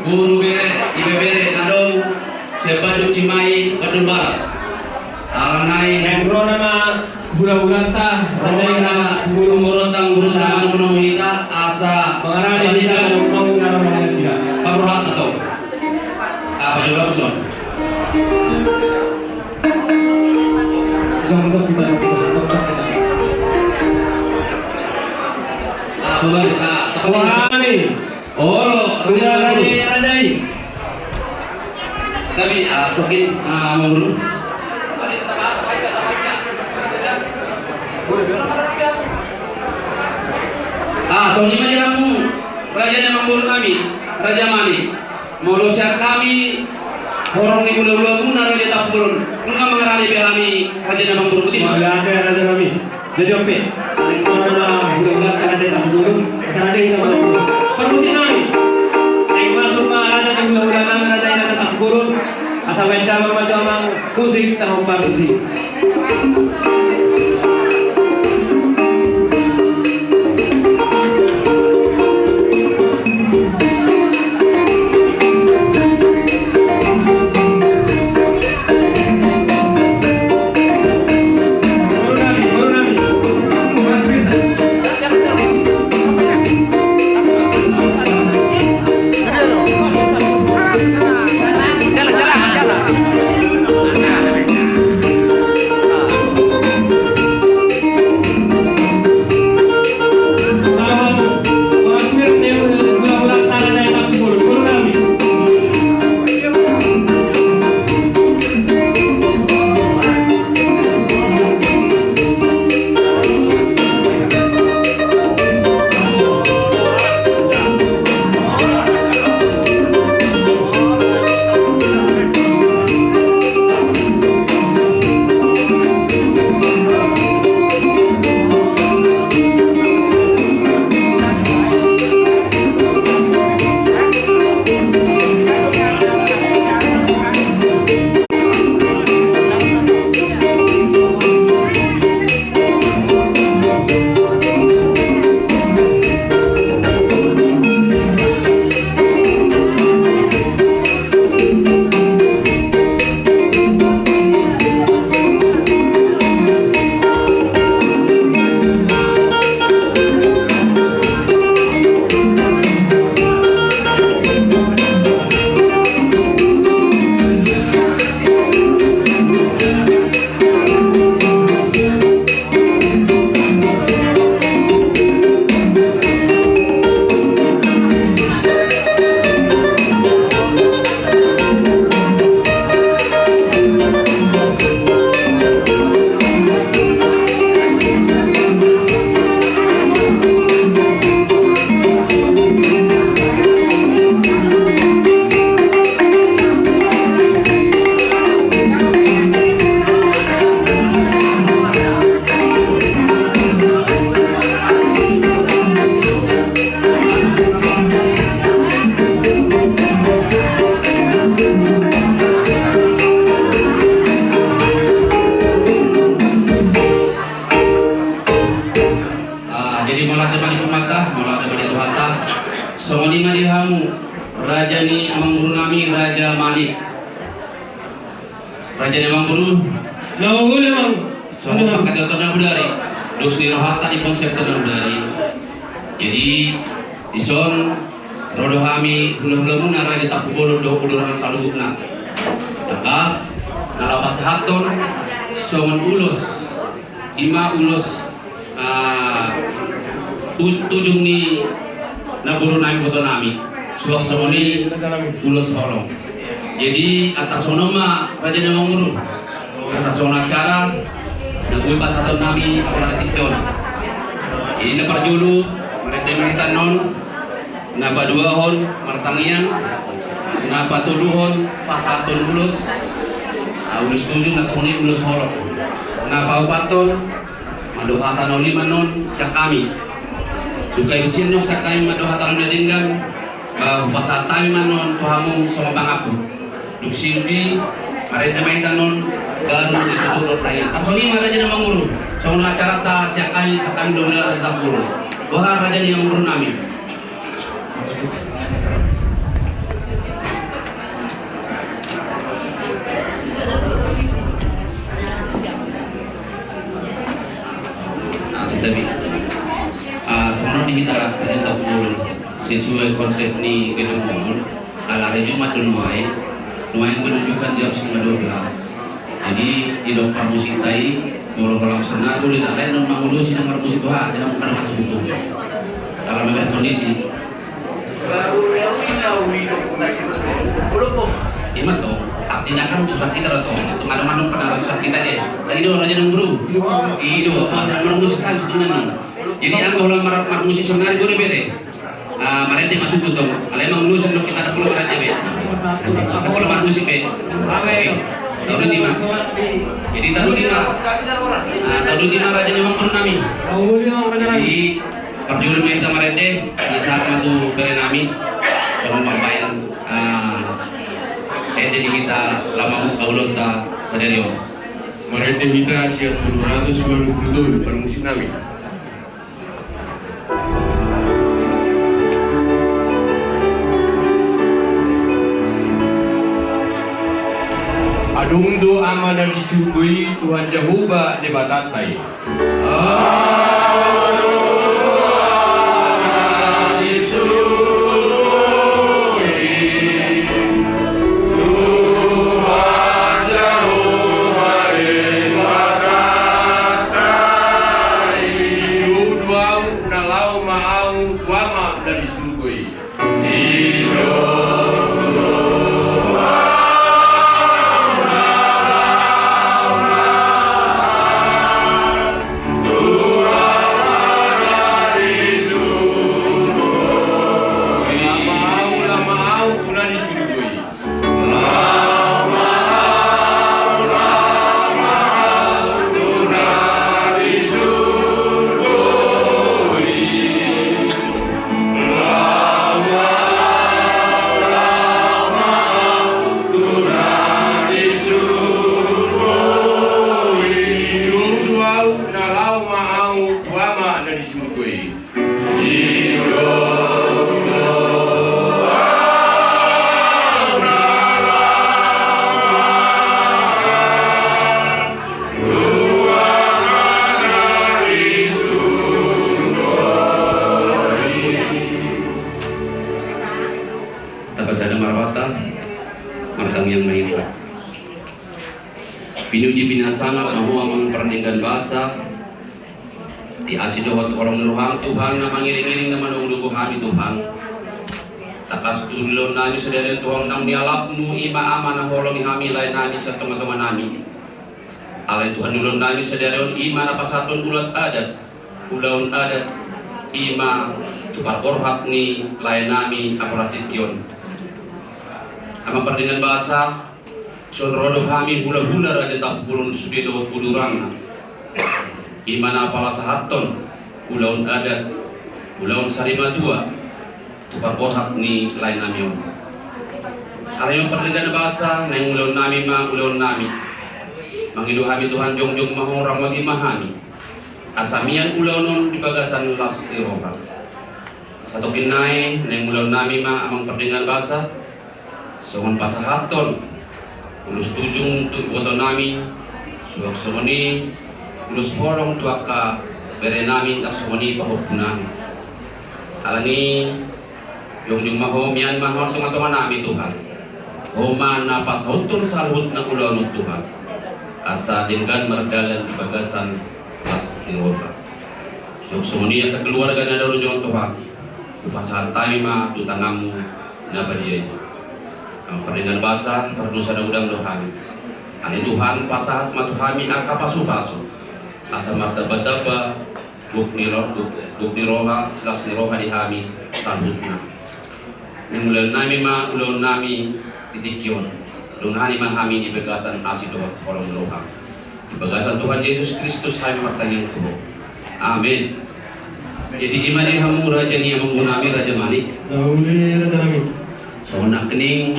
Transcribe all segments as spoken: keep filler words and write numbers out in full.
Boru bere, ibebere na adong sian Bandung Cimahi, Bandung Barat. Alana i, naeng ro nama hulahulanta, raja i na hulahulanta, hulahulanta, hulahulanta, asa mangarade hita, mangarade hita, mangarade hita. Paborhat atau apa juga, Bos? Jongkok kita, jongkok kita. Ah, beban, ah, tepat. Wah, ini. Olo, raja, raja, raja i. Tapi, ah, sokin, ah, Amangboru. Ah, songon i ma di hamu, raja ni amangboru nami, Raja Manik. Molo sian hami, horong ni hulahulamuna Raja Tampubolon, nunga mangarade be hami, raja ni amangboru, botima. Mauliate, raja nami. Jadi, oke. Naeng ro nama hulahulanta, raja ni Tampubolon. Asa rade hita, amangboru. Parmusik nami. Naeng masuk ma raja ni hulahula nami, raja i, raja Tampubolon. Asa baen damang ma tu amang musik, tahu parmusik. Ah, jadi mauliate ma di Tuhanta, mauliate ma di Tuhanta. Songon i ma di hamu, raja ni amangboru nami, Raja Manik. Raja ni amangboru. Na mangolu, Amang. Songon pangkataion na bodari, dos ni rohanta di ponsep na bodari. Jadi, dison ro do hami hulahulamuna Raja Tampubolon dohot huhutana saluhutna. Tangkas na laho pasahathon songon ulos, ima ulos, ah, tu-, tujung ni namboru nami, iboto nami. Suang songon i ulos holong. Jadi, antar songon on ma, raja ni amangboru. Antar songon acara na boi pasahaton nami apala di tingki on. Jadi, na parjolo, marende ma hita annon. Na paduahon, martangiang. Na patoluhon, pasahaton ulos. Ah, ulos tujung, na songon i ulos holong. Na paopathon, mandok hata na uli ma annon sian hami. Dung gabe sian annon sian hami mandok hata na uli na denggan, ba hupasahat hami ma annon tu hamu songon pangaku. Dung sian i, marende ma hita annon, baru ditutup dohot tangiang. Tarsongon i ma raja ni amangboru. Songon acaranta sian hami, sian hami hulahula Raja Tampubolon. Boha raja ni amangboru nami. Sesuai konsep ni gedung on, ala hari Jumat do nuaeng, nuaeng menunjukkan jam setengah dua belas. Jadi, didok parmusikta i, molo holan sonari, didok lain, non mangulosi na marmusik tu aha, dia mungkin akan tutup. Ala memang kondisi. Ima tong, artina kan susah kita do tong, tong adong-adong pernah susah kita je. Tadi do raja nang bro. I do, masa marmusik kan sudah nang. Jadi anggo holan mar-, marmusik sonari, bore bete. Ah, marende masuk tu tong. Alai mangulosi do kita, ada pulo marende be. Ada pulo marmusik be. Oke. Tahu di ma. Jadi tahu di ma. Ah, tahu di ma raja ni amang boru nami. Jadi parjolo ma hita marende, na sahat ma tu bere nami. Tolong mambaen, ah, ende di hita, laho mambuka ulaonta sadari on. Marende hita sian tolu ratus lima puluh tolu, parmusik nami. Adong do Ama na di surgo i, Tuhan Jahowa Debatanta i. Adong do Ama na di surgo i, Tuhan Jahowa Debatanta i. Jou do ahu, na laho ma ahu tu Ama na di surgo i. Laho ma ahu, laho ma ahu tu na di surgo i. Jou do ahu, na laho ma ahu tu Ama na di surgo i. Tapasada ma rohanta, martangiang ma hita. Pinuji pinasangap ma Ho amang pardenggan basa, di asi dohot holong ni roham Tuhan, na mangiring-iring na manogunogu hami Tuhan. Tangkas tu ulaon nami sadari on Tuhan, naung nialapmu i ma Ama na holong ni hami lae nami sian tonga-tonga nami. Alai Tuhan, ulaon nami sadari on i ma na pasahathon ulaon adat, ulaon adat i ma tu parborhat ni lae nami Aporat Sittion. Amang pardenggan basa, songon ro do hami hula-hula Raja Tampubolon sude dohot hudurangna. I ma na pasahathon ulaon adat, ulaon sarimatua tu parborhat ni lae nami on. Alai amang pardenggan basa, naeng ulaon nami ma ulaon nami. Mangido hami Tuhan, jongjong ma Ho, ramoti ma hami. Asa mian ulaon on di bagasan las ni roha. Satongkin nai, naeng ulaon nami ma amang pardenggan basa, songon pasahathon ulos tujung tu iboto nami, suang songon i ulos holong tu angka bere nami, ndang songon i pahompu nami. Alani, jongjong ma Ho, mian ma Ho di tonga-tonga nami Tuhan. Ho ma na pasahathon saluhutna ulaon on Tuhan, asa denggan mardalan di bagasan las ni roha. Suang songon i angka keluarga na dalan on Tuhan, hupasahat hami ma tu tanganmu na badia i. Amang pardenggan basa, pardosa na godang do hami. Alai Tuhan, pasahat ma tu hami angka pasu-pasu, asa martamba-tamba gok ni ro-, gok, gok ni roha, las ni roha di hami saluhutna. Naeng ulaon nami ma ulaon nami di tingki on. Dongani ma hami di bagasan asi dohot holong ni roham. Di bagasan Tuhan Jesus Kristus hami martangiang tu Ho. Amen. Jadi i ma di hamu raja ni amangboru nami, Raja Manik. Na uli, raja nami. Songon nangkining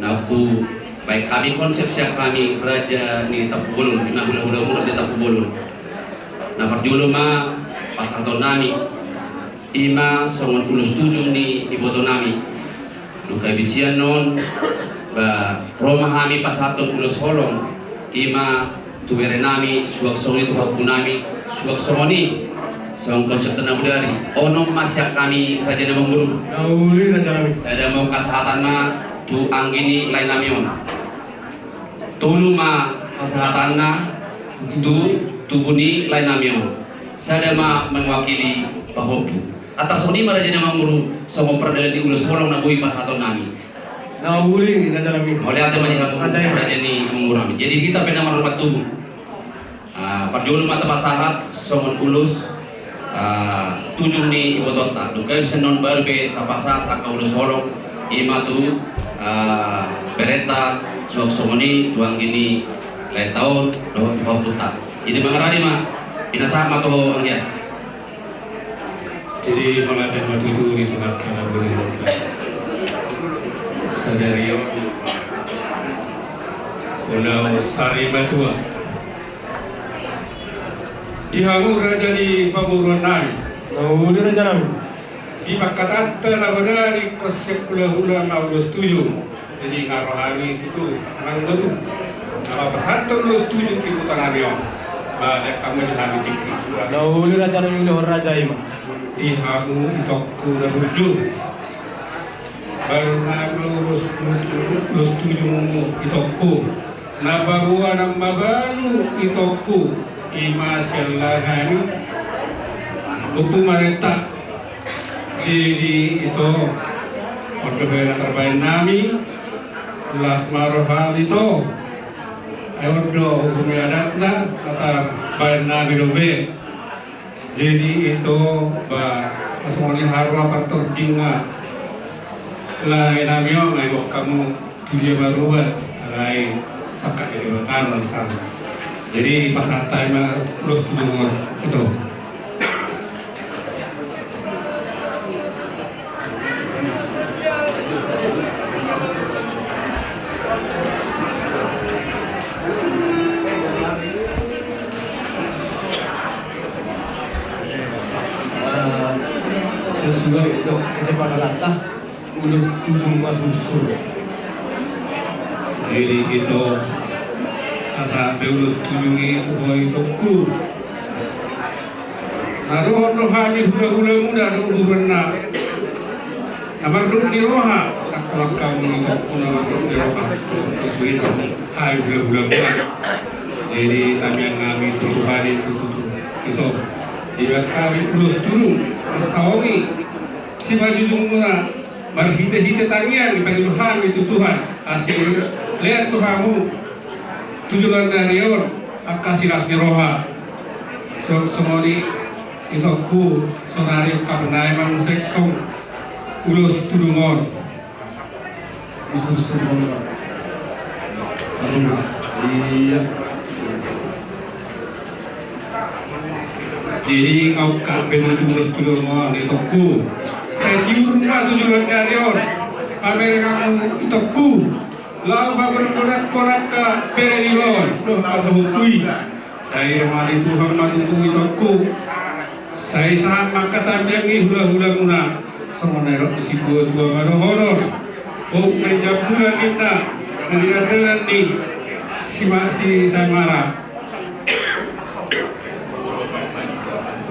na hubaen hami konsep sian hami raja ni Tampubolon, i ma hula-hulamu raja Tampubolon. Na parjolo ma pasahaton nami, i ma songon ulos tujung ni iboto nami. Dung habisian on, ba, ro ma hami pasahathon ulos holong, i ma tu bere nami, suang songon i tu pahompu nami, suang songon i Songon konsep na bodari, onom ma sian hami raja ni amangboru. Na uli raja nami. Sada ma hasahatanna tu anggi ni lae nami on. Tolu ma hasahatanna tu tubu ni lae nami on. Sada ma mewakili pahompu. Antong songon i ma raja ni amangboru, songon pardalanan ni ulos holong na boi pasahaton nami. Na uli raja nami. Mauliate ma di hamu raja ni amangboru nami. Jadi hita pe na marhormat tubu. Ah, parjolo ma tapasahat songon ulos, ah, tujung ni ibotonta. Dung gabe sian on baru pe tapasahat angka ulos holong, i ma tu, ah, berenta, suang songon i tu anggi ni laenta on dohot tu pahompunta. Jadi mangaradi ma, pinasahat ma tu ho anggia. Jadi mauliate ma tutu di Tuhanta na boi hita sadari on. Unang sari matua. Di hamu raja ni pamoruon nami. Na uli raja nami. Di pangkatanta na bodari konsep hulahula ma ulos tujung. Jadi nga roha ni tutu, amangboru. Nga pasahathon ulos tujung tu iboto nami on. Ba, lean hamu di hami tingki. Na uli raja nami, ulehon raja i ma. Di hamu itongku na burju. Baen nami ulos, ulos tujungmu itongku. Na paboa na mabalu itongku. I ma sian lae nami. Ompu marenta. Jadi ito, on dope na tarbaen nami, las ma roham ito. Ai on do hukum ni adatna, na tarbaen nami dope. Jadi ito, ba, songon i haroa partordingan lae nami on, ai boan hamu tu dia marubat, alai sangkap jadi batal sang. Jadi pasahat hami ma ulos tujung on, ito. Eh, sesuai dohot kesepakatanta. Ulos tujung ma sursur. Jadi ito, asa pe ulos tujung i tu ho itongku. Na dohot do hami hulahulamuna do uduranna. Na mardok ni roha, na kolak hamu itongku na mardok ni roha. Isuin hami hulahulamuna. Jadi tamiang hami tu Tuhan i tutu. Ito, dibaen hami ulos tujung, marsaongi sipajujungmuna. Marhitehite tangiang dipangido hami tu Tuhan, asa lean tu hamu tu joloan ni ari on angka silas ni roha. Songon i itongku, saonari ungkapna i ma muse tong ulos tujung on. Isus, isus, isus. Iya. Jadi nga ungkap be tutu ulos tujung on itongku. Sai tiur ma tu joloan ni ari on. Pamereng hamu itongku. Laho pagodanggodangkon angka bere ni iba on dohot pahompu i. Sai roha ni Tuhan ma tutu itongku. Sai sahat ma angka tamiang i hulahulamuna. Songon na nidok ni situatua ma dohonon. Ouk na dijambulan ninna, na dinandanan ni si ma-, si saemara.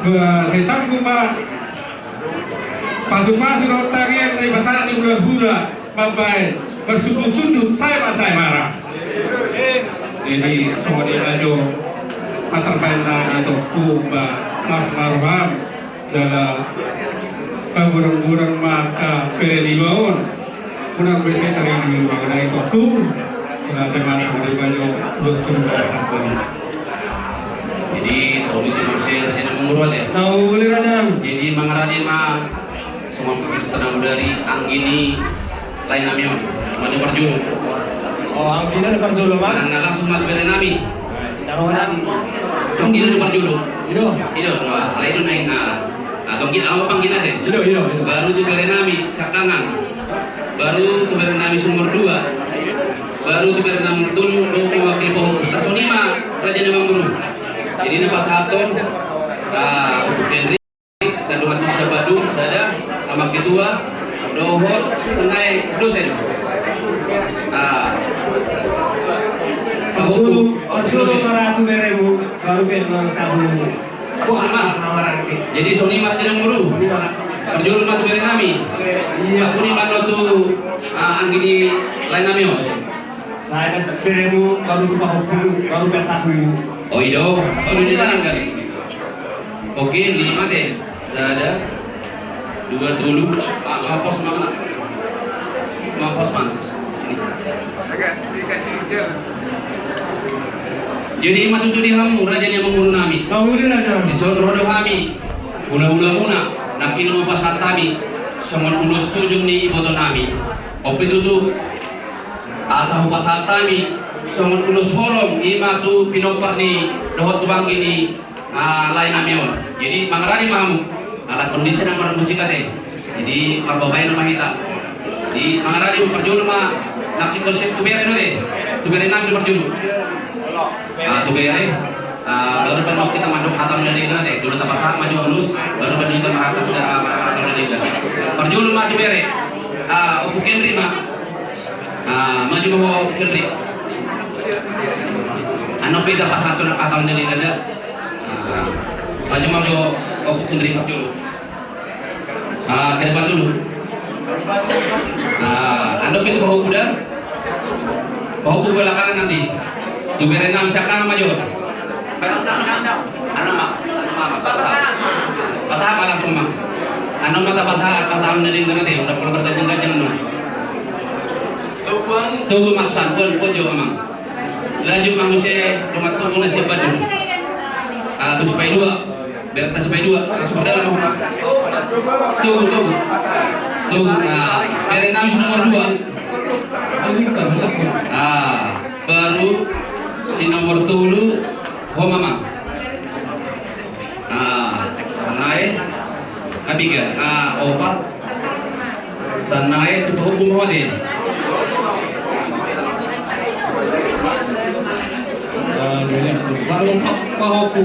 Ba, sai sanggup ma pasupasu dohot tangiang na dipasahat ni hulahula mambaen marsundutsuндut sae ma saemara. Jadi songon i ma jo na tarbaen nami itongku, ba, las ma roham. Jala pagodanggodang ma angka bere ni iba on. Unang be sai tarinduindu angka na itongku. Mauliate ma songon i ma jo ulos tujung na satu. Jadi tolu tu mase raja na mangurwal ya. Na uli raja. Jadi mangaradi ma songon pemesatan na bodari anggi ni lae nami on, ima na parjolo. Oh, anggi na parjolo ma. Nah, langsung ma tu bere nami. Tonggi na parjolo. Ido. Ido, dua. Alai ido naeng, ah, tonggi na, apa panggi na te? Ido, ido, ido. Baru tu bere nami siangkangan. Baru tu bere nami nomor dua. Baru tu bere nami nomor tolu, do mewakili pahompu. Tarsongon i ma raja ni amangboru. Jadi na pasahathon, ah, Henry. Sadohot tu sabadung sada, amang ketua, dohot senai sedosen. Ah. Parjolo, parjolo ma ra tu beremu, baru pe ma sabu. Jadi songon i ma, Amang Guru. Parjolo ma tu bere nami. Ampuni ma tu, ah, anggi ni lae nami on. Sai na beremu baru tu pahompu, baru pasahathu. O i do, baru di tangan kali. Oke, lima te. Sada, dua, tolu. Ah, ah, pos ma. Ma pos ma. Jadi i ma tutu di hamu, raja ni amang guru nami. Tahu ni raja. Dison ro do hami, hula-hula muna, nangkin hupasahat hami songon ulos tu ujung ni iboto nami. On pe tutu, asa hupasahat hami songon ulos holong, i ma tu pinompar ni dohot tu anggi ni, ah, lae nami on. Jadi mangaradi ma hamu. Ala kondisi na marmusik ate. Jadi marbahebahena ma hita. Jadi mangaradi ma, parjolo ma, nangkin konsep tu bere do te. Tu bere nami do parjolo. Ah, tu bere. Ah, baru pe nangkin hita mandok hata on na denggan ate. Jolo tapasahat ma jo ulos, baru pe nangkin hita marhata sada, ah, marhata on na denggan. Parjolo ma tu bere. Ah, Ompu Henry ma. Ah, maju ma ho Ompu Henry. Annon pe hita pasahat tu na hata on na denggan da. Ah, maju ma jo Ompu Henry parjolo. Ah, ke depan dulu. Ah, annon pe tu pahompu da. Pahompu belakangan nanti. Tu bere nami sian kanan ma jo. Annon ma, annon ma, pasahat. Pasahat ma langsung ma. Annon ma tapasahat hata on na denggan ate, ndang pola berganjang-ganjang annon. Togu ma sian, boan, boan jo amang. Lanjut ma muse dongan togu na sian Bandung. Ah, tu Sipaidua. Berta Sipaidua, ah, sudah lama. Togu, togu. Togu, ah, bere nami si nomor dua. Ah, baru si nomor tolu, ho ma amang. Ah, sian nai, ah, piga, ah, opat. Sian nai tu pahompu ma ho ate. Ah, dia lihat tu. Baru pa-, pahompu.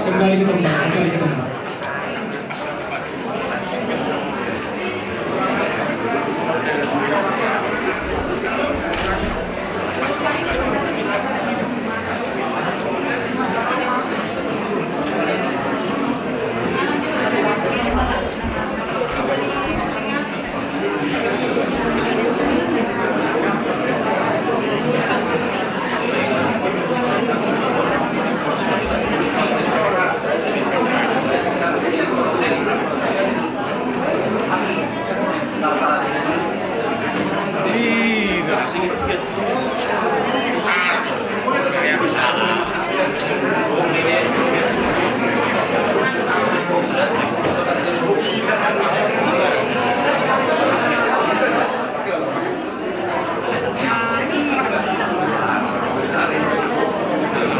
Kembali ke tempat, kembali ke tempat.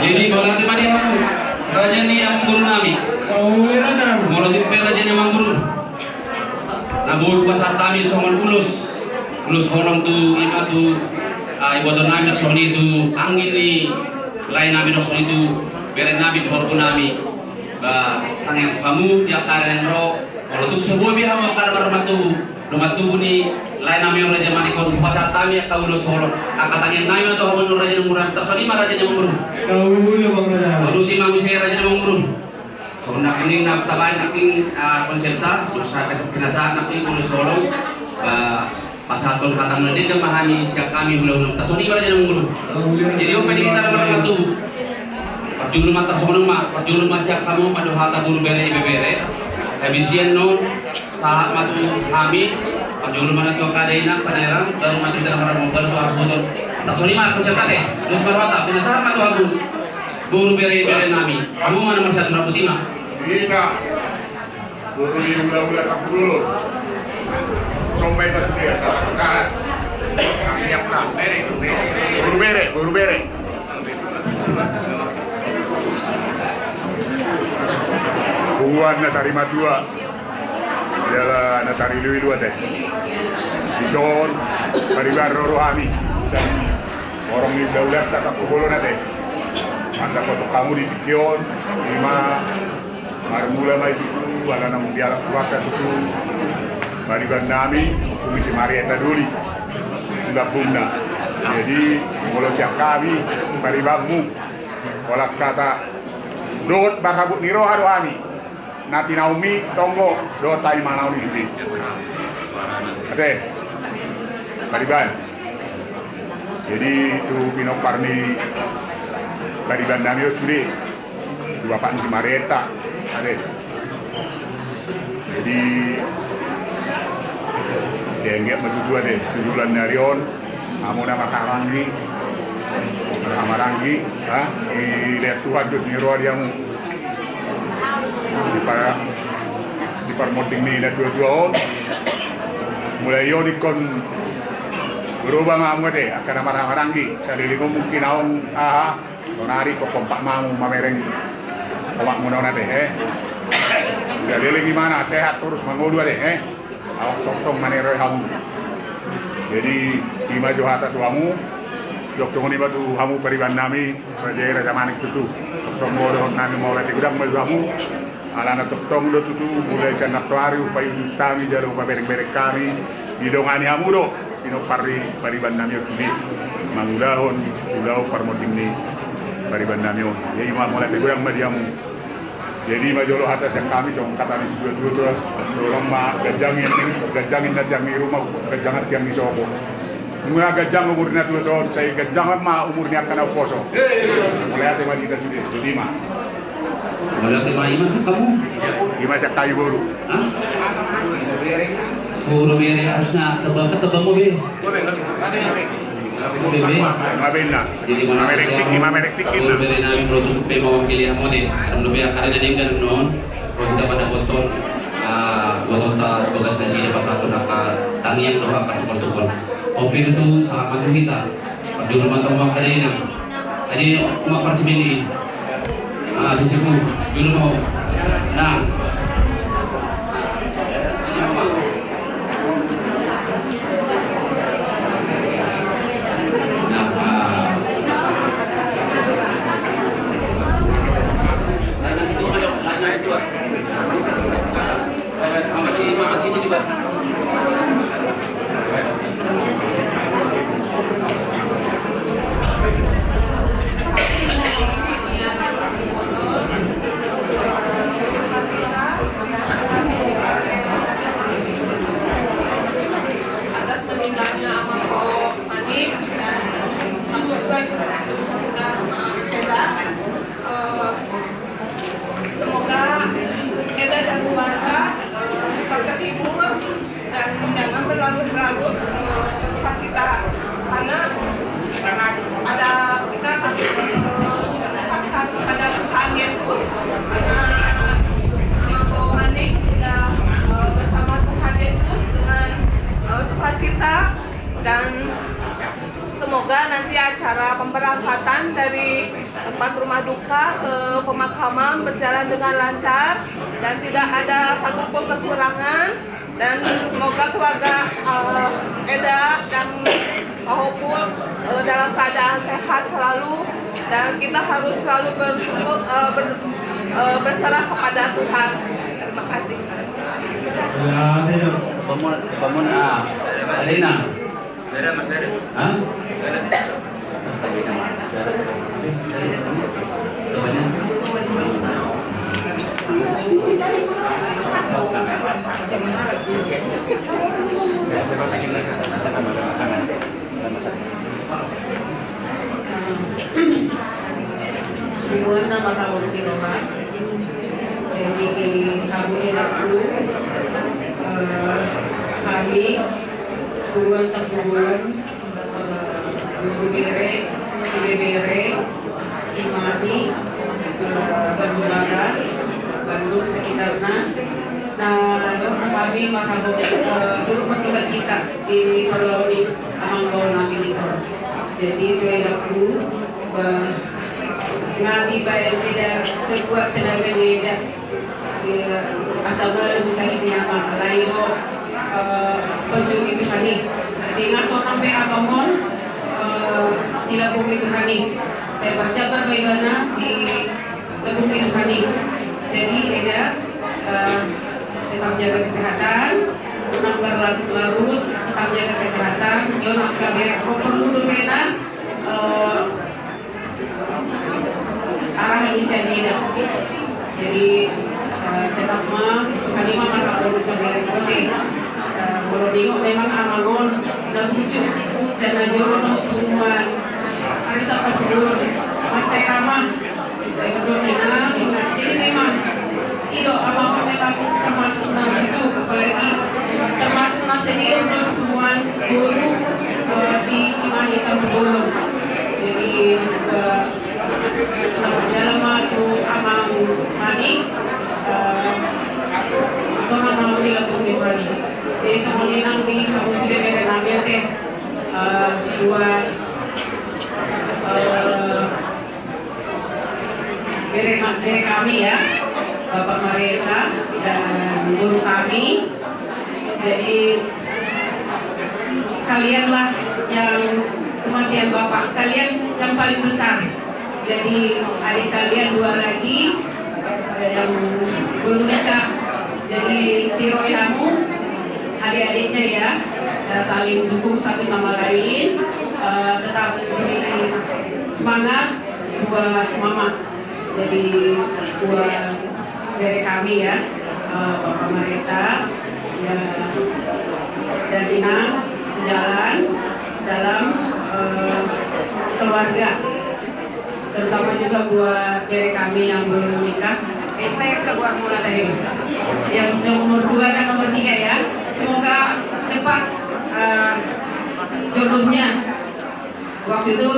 Jadi, mauliate ma di hamu, raja ni amang guru nami. Mauliate ma di hamu. Molo tung pe raja ni amang guru. Na boi hupasahat hami songon ulos, ulos holong tu i ma tu, ah, iboto nami, songon i tu anggi ni lae nami, songon i tu bere nami, pahompu nami. Ba, tangiang hamu di angka ari na ro, molo tung so boi be hamu angka na marumah tubu, rumah tubu ni lae nami on, raja Manik on, hupasahat hami angka ulos holong, angka tangiang nami ma tu hamu on, raja ni amang guru. Tarsongon i ma, raja ni amang guru. Tarsongon i ma, raja. Taruti ma muse, raja ni amang guru. Songon nangkin na tabaen nangkin, ah, konsepta, terus pinasahat nangkin ulos holong, ah, pasahathon hata na denggan ma hami sian hami hulahula. Tarsongon i ma, raja ni amang guru. Jadi on pe di hita na marumah tubu. Parjolo ma tarsongon on ma, parjolo ma sian hamu ma do hata boru, bere, ibebere. Habis i annon, sahat ma tu hami, parjolo ma na tu angka dainang, paneran, baru ma tu hita na marumah, baru tu hasuhuton. Tarsongon i ma, konsepta ate, terus baru hata, pinasahat ma tu hamu. Boru, bere, bere nami, hamu ma na marsiatur, rambu tima. Hita, boru ni hulahula Tampubolon. Somba i ma tu dia, sahat. Boru bere, boru bere. Punguan na sarimatua jala na sariluilu ate. Dison pariban ro do hami. Horong ni ulaonta tangkas tu bolon ate. Mantap untuk hamu di tingki on. Ima marmula ma i tutu ala naung dialap Tuhanta tutu pariban nami, Ompu ni si Marieta Doli tu lambungna. Jadi molo sian hami paribanmu, holan hata dohot marhabot ni roha do hami. Na tinaomi tonggo dohot hami manaon i sude. Ate pariban. Jadi tu pinompar ni pariban nami on sude, tu bapak ni si Marieta ate. Jadi denggan ma tutu ate tu joloan ni ari on. Hamu na marhahamaranggi, marhahamaranggi, dilehon Tuhan dos ni roha di hamu. Di par-, di parmonding ni natuatua on. Mulai on ingkon berubah ma hamu ate angka na marhahamaranggi. Saleleng on mungkin ahu, aha, sonari ingkon kompak ma hamu mamereng omakmuna on ate, eh. Saleleng i ma na sehat torus mangolu ate, eh. Ahu tongtong maniroi hamu. Jadi ima jo hata tu hamu. Jok songon i ma tu hamu pariban nami, raja i raja manik tutu. Tongtong ma dohonon nami, mauliate godang ma tu hamu. Alana tongtong do tutu mulai sian antuari hupaihut hami jala hupaberengbereng hami. Didongani hamu do pinompar ni pariban nami on sude mangulahon ulaon parmonding ni pariban nami on. Jadi ima mauliate godang ma di hamu. Jadi ima jolo hata sian hami, songon hata ni situatua, tolong ma ganjang i, ganjang i na tiang ni ruma, ganjang tiang ni sopo. Nunga ganjang umur ni natuatua on, sai ganjang ma umur ni angka na umposo. Mauliate ma di hita sude. Jadi ima. Mauliate ma, ima sian hamu? Ima sian hami boru. Hah? Boru bere, harusna tebang, tebang mo be. Mamereng tingki, mamereng tingki. Boru bere nami, molo tutu pe mewakili hamu ate. Adong dope angka ari na denggan annon. Molo hita mandapothon, ah, botoonta bagas nasida pasahathon angka tangiang dohot angka tungkoltungkol. Ope tutu sahat ma tu hita. Parjolo ma antong angka dainang. Adi ma parcibai ni. Ah, sisipu, jolo ma ho. Nah. Nah, ah. Atas meninggalnya almarhum Manik, dan aku juga ikut berduka cita sama Eda. Eh, Semoga Eda dan keluarga, eh, cepat terhibur dan jangan berlarut-larut, eh, bersukacita, karena ada, kita harus, eh, mendekatkan kepada Tuhan Yesus, karena almarhum Manik sudah, eh, bersama Tuhan Yesus dengan, eh, sukacita, dan semoga nanti acara pemberangkatan dari tempat rumah duka ke pemakaman berjalan dengan lancar dan tidak ada satupun kekurangan, dan semoga keluarga, eh, Eda dan Pak Hopul, eh, dalam keadaan sehat selalu, dan kita harus selalu bersyukur, eh, ber-, eh, berserah kepada Tuhan. Terima kasih. Ya, saya Bangun, bangun, ah, Alina. Hah? Semua nama tahun di rumah. Jadi, kami itu, eh, kami, Tuan Teguan, eh, Guru Bere, Guru Bere, Cimami, eh, Bandung Barat, Bandung sekitarnya. Nah, dok, Hami marhabot, eh, turut mardukacita di parlao ni amangboru nami dison. Jadi tu edangku, eh, nga dibaen eda sekuat tenaga ni eda, eh, asa baru sahit ni amang, alai do, eh, pencuri Tuhan i. Sehingga sonang pe amang on, eh, dilambungi Tuhan i. Sai marjambar ma ibana di lambung ni Tuhan i. Jadi eda, eh, tetap jaga kesehatan, unang berlarut-larut, tetap jaga kesehatan. Yo, angka bere, kalo perlu dope na, eh, arahan ni sian eda. Jadi, eh, tetap ma, Tuhan i ma marhabot urusan bere, oke. Eh, molo diingot memang amang on na burju, sian na jolo na punguan, ari santa punguan, mansai ramah. Jadi memang, i do, amang on memang termasuk na burju, apalagi termasuk na senior do di punguan boru, eh, di Cimahi Tampubolon. Jadi, eh, selamat jalan ma tu amang Manik, eh, sonang ma di lambung ni Tuhan i. Jadi songon i nang di hamu sude bere nami, oke, eh, buat, eh, bere, bere kami ya, Bapak Mareta dan guru kami. Jadi kalianlah yang kematian bapak, kalian yang paling besar. Jadi adik kalian dua lagi, eh, yang belum nikah. Jadi tiroi hamu adik-adiknya ya, eh, saling dukung satu sama lain, eh, tetap beri semangat buat mama. Jadi buat bere kami ya, eh, Bapak Mareta, ya, dan Inang sejalan dalam, eh, keluarga. Terutama juga buat bere kami yang belum menikah. Yang, yang nomor dua dan nomor tiga ya. Semoga cepat, eh, jodohnya. Waktu itu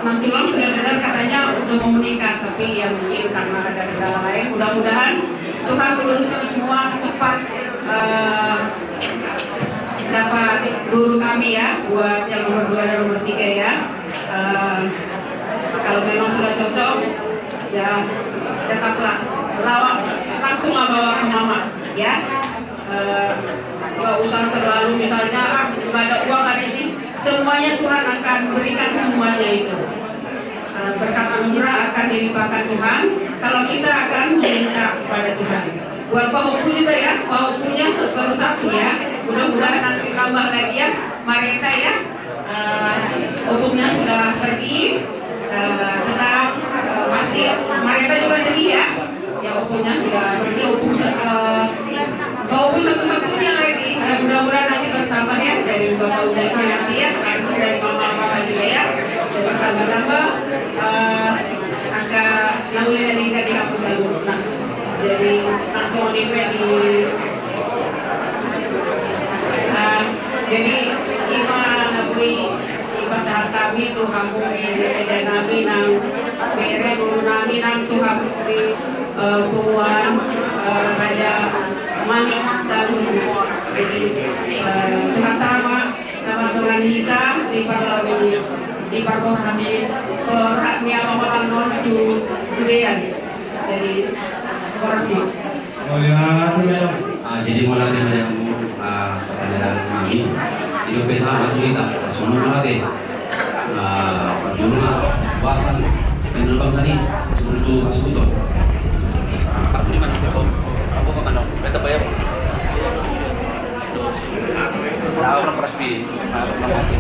Mang Tulang sudah dengar katanya untuk mau menikah, tapi ya mungkin karena ada kendala lain. Mudah-mudahan Tuhan meluruskan semua cepat, eh, dapat guru kami ya, buat yang nomor dua dan nomor tiga ya. Eh, kalau memang sudah cocok, ya tetaplah lawan, langsunglah bawa ke mama ya. Eh, nggak usah terlalu misalnya, ah, nggak ada uang, ada ini. Semuanya Tuhan akan berikan semuanya itu. Eh, berkat anugerah akan dilimpahkan Tuhan kalau kita akan meminta kepada Tuhan. Buat Pak Ompu juga ya, Pak Ompunya se-, baru satu ya. Mudah-mudahan nanti tambah lagi ya, Mareta ya. Eh, Ompunya sudah pergi, eh, tetap, eh, pasti Mareta juga sedih ya. Ya, Ompunya sudah pergi, Ompu sa-, eh, Pak Ompu satu-satunya lagi. Ya, mudah-mudahan nanti bertambah ya, dari Bapak Uda nanti ya, langsung dari Mama Bapak juga ya. Jadi bertambah-tambah, eh, angka na uli na dihapus lagu. Nah, jadi langsung di, di, eh, jadi ima na boi dipasahat hami tu hamu, eh, eda nami nang bere, guru nami nang tu hamu di, eh, punguan, eh, Raja Manik Saluhut. Jadi, eh, Tuhanta ma na mandongani hita di parlao ni, di parborhat ni, borhat ni amang on tu budean. Jadi, horas ma. Mauliate ma. Ah, jadi mauliate ma di hamu, ah, partangiangan nami. Jadi, oke, selamat tu hita. Songon mauliate. Ah, parjolo ma, bahasan, kan dulu bangsa ni, sebelum tu eksekutor. Aku di mana? Aku ke mana? Beta bayar. Nah, orang keras bi. Nah, orang keras bi.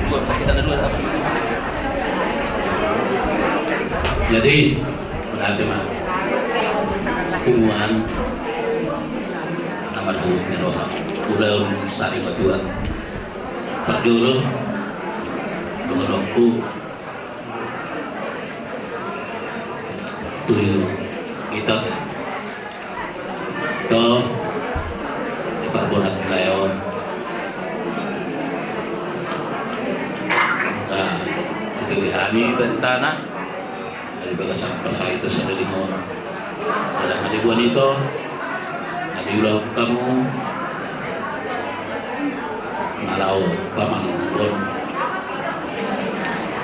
Dua, sakit ada dua, apa? Jadi, mauliate ma. Punguan na marhungut ni roha, ulaon sari matua. Parjolo, dohononku tu hita, ito, di parborhat ni lae on. Nah, bege hami bentana. Dari bagasan parsahit sahali on. Dalan na diboan ito, na diulahon hamu, Laho pamanjangkon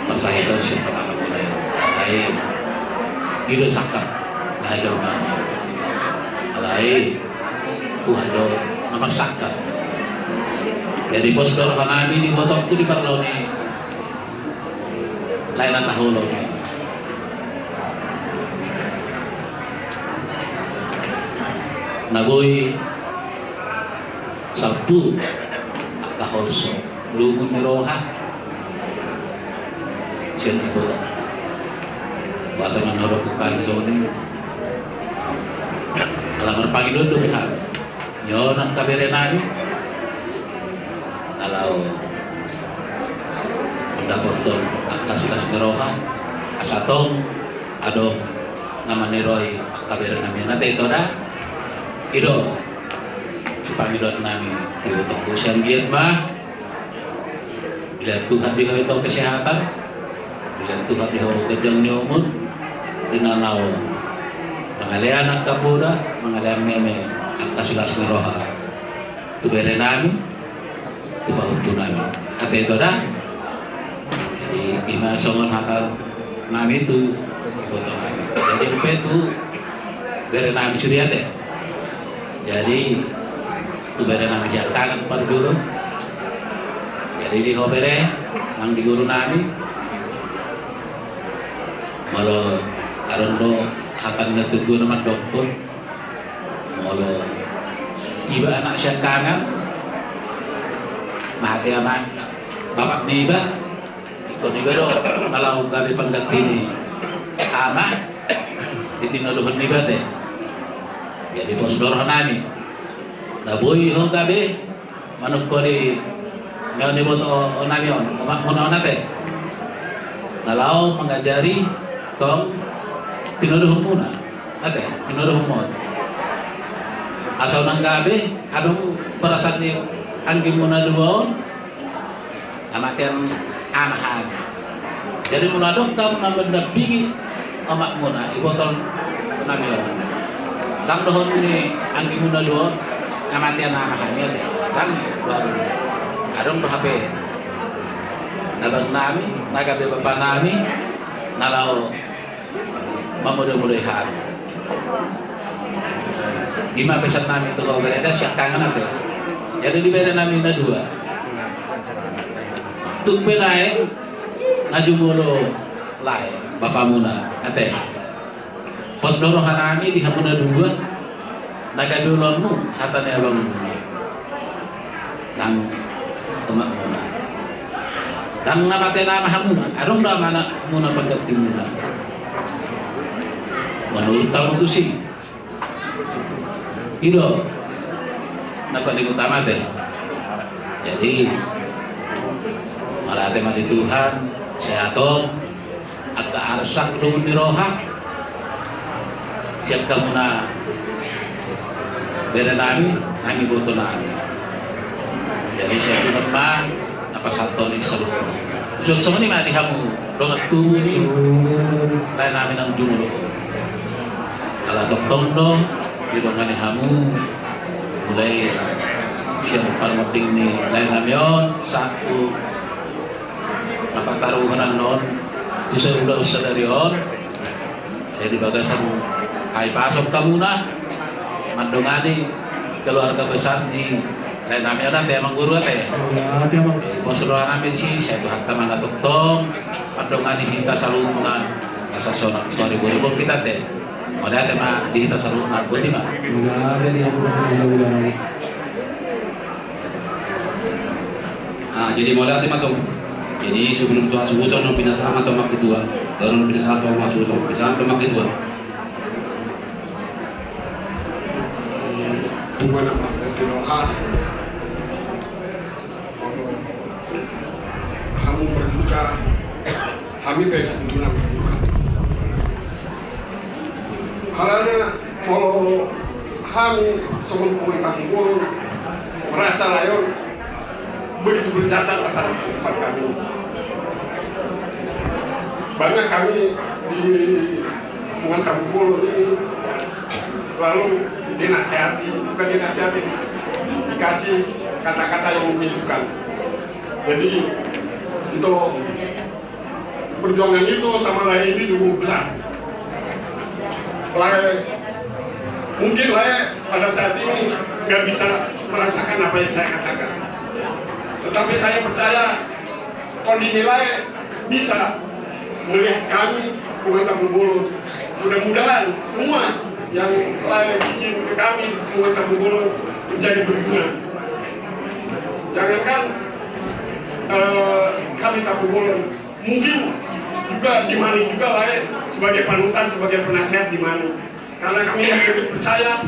parsahiton sian panahan muna i. Alai i do sangkap na hajolmaon. Alai Tuhan do na marsangkap. Jadi pos do rohanami di ibotongku di parlaon i, lae na taholongi. Na boi salpu angka holso, lungun ni roha sian ibotong. Boasa manang na hudok hami songon i? Ala marpangidoan dope hami, on angka berenami na laho mandapothon angka silas ni roha, asa tong adong na maniroi angka berenami on, ate, ito da? I do sipangidoannami tu ibotongku, sai anggiat ma dilehon Tuhan di ho ito kesehatan, dilehon Tuhan di ho ganjang ni umur, di na laho mangalean angka poda, mangalean meme angka silas ni roha tu berenami, tu pahompunami. Ate, ito da? Jadi i ma songon hatanami tu ibotonami. Jadi pe tu berenami sude, ate. Jadi tu berenami siangkangan parjolo. Jadi di ho bere nang di gurunami, molo adong do hata ni natuatua na mandokkon, molo iba anak siangkangan, mate anak, bapak niba, ingkon iba do na laho gabe pangganti ni ama di tinodohon niba, ate. Jadi pos do rohanami, na boi ho gabe manungkoli na on, ibotonami on, omakmuna on, ate, na laho mangajari tong tinodohonmuna, ate, tinodohonmuna on. Asa unang gabe adong perasaan ni anggimuna dua on, na mate ama hami. Jadi molo adong hamu na mandampingi omakmuna, ibotonami on, ndang dohonon ni anggimuna dua on, na mate ama hami, ate. Ndang, baru adong do hape na bangnami, na gabe bapanami, na laho mamodamodai hami. I ma pesan nami tu ho bere, da, siangkangan, ate. Jadi di bere nami na dua, tung pe lae na jumolo lae bapamuna, ate, pos do roha nami di hamu na dua, na gabe ulaonmu hata ni abangmuna nang omakmuna. Ndang na mate ama hamuna, adong do amanakmuna panggantimuna. Menurut hamu tusi, i do na paling utama, ate. Jadi mauliate ma di Tuhan, sehat on, angka arsak lungun ni roha sian hamuna bere nami nang iboto nami. Jadi sai Tuhan ma na pasahathon i saluhutna. Suang songon i ma di hamu dongan tubu ni lae nami nang jumolo. Ala tongtong do didongani hamu mulai sian parmonding ni lae nami on sahat tu na pataruhon annon tu saulaon sadari on. Sai di bagasan hahipason hamuna mandongani keluarga besar ni lae nami on, ate, amang guru, ate. Mauliate, amang. Jadi pos roha nami disi, sai Tuhanta ma na tongtong mandongani hita saluhutna asa sonang songon i, boi, boi hita, ate. Mauliate ma di hita saluhutna, boti ma. Mauliate di hamu, boti ma. Ah, jadi mauliate ma tong. Jadi sebelum tu hasuhuton, on pinasahat ma tong, amang ketua. Baru on pinasahat tong hasuhuton. Pinasahat tong, amang ketua. Tuhan, amang ketua. Hamu berduka, hami pe sebetulna berduka. Alana molo hami songon punguan Tampubolon merasa lae on begitu berjasa terhadap kehidupan kami. Banyak kami di punguan Tampubolon ini selalu dinasehati, bukan dinasehati, dikasih kata-kata yang menyejukkan. Jadi, itu perjuangan itu sama Lae ini cukup besar. Lae, mungkin Lae pada saat ini nggak bisa merasakan apa yang saya katakan. Tetapi saya percaya Tondi ni Lae bisa melihat kami, Punguan Tampubolon. Mudah-mudahan semua yang Lae bikin ke kami, Punguan Tampubolon, menjadi berguna. Jangankan eh, kami Tampubolon, mungkin juga di Manik juga Lae sebagai panutan, sebagai penasehat di Manik. Karena kami yakin percaya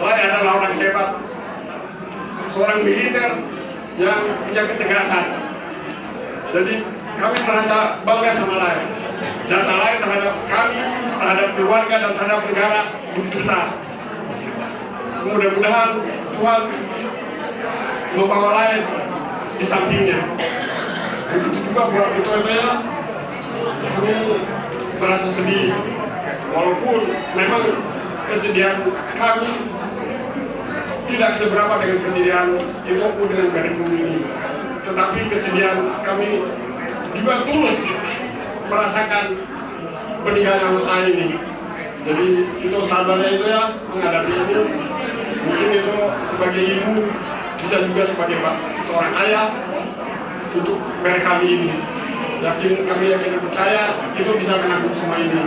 Lae adalah orang hebat, seorang militer yang punya ketegasan. Jadi kami merasa bangga sama Lae. Jasa Lae terhadap kami, terhadap keluarga dan terhadap negara begitu besar. Mudah-mudahan Tuhan membawa Lae di sampingnya. Begitu juga buat Bitoetoe, kami merasa sedih. Walaupun memang kesedihan kami tidak seberapa dengan kesedihan Itoku dengan Bere Bulu ini. Tetapi kesedihan kami juga tulus merasakan meninggalnya Lae ini. Jadi Ito sabar ya Ito ya, menghadapi ini. Mungkin Ito sebagai ibu, bisa juga sebagai seorang ayah untuk Bere kami ini. Yakin, kami yakin dan percaya Ito bisa menanggung semua ini.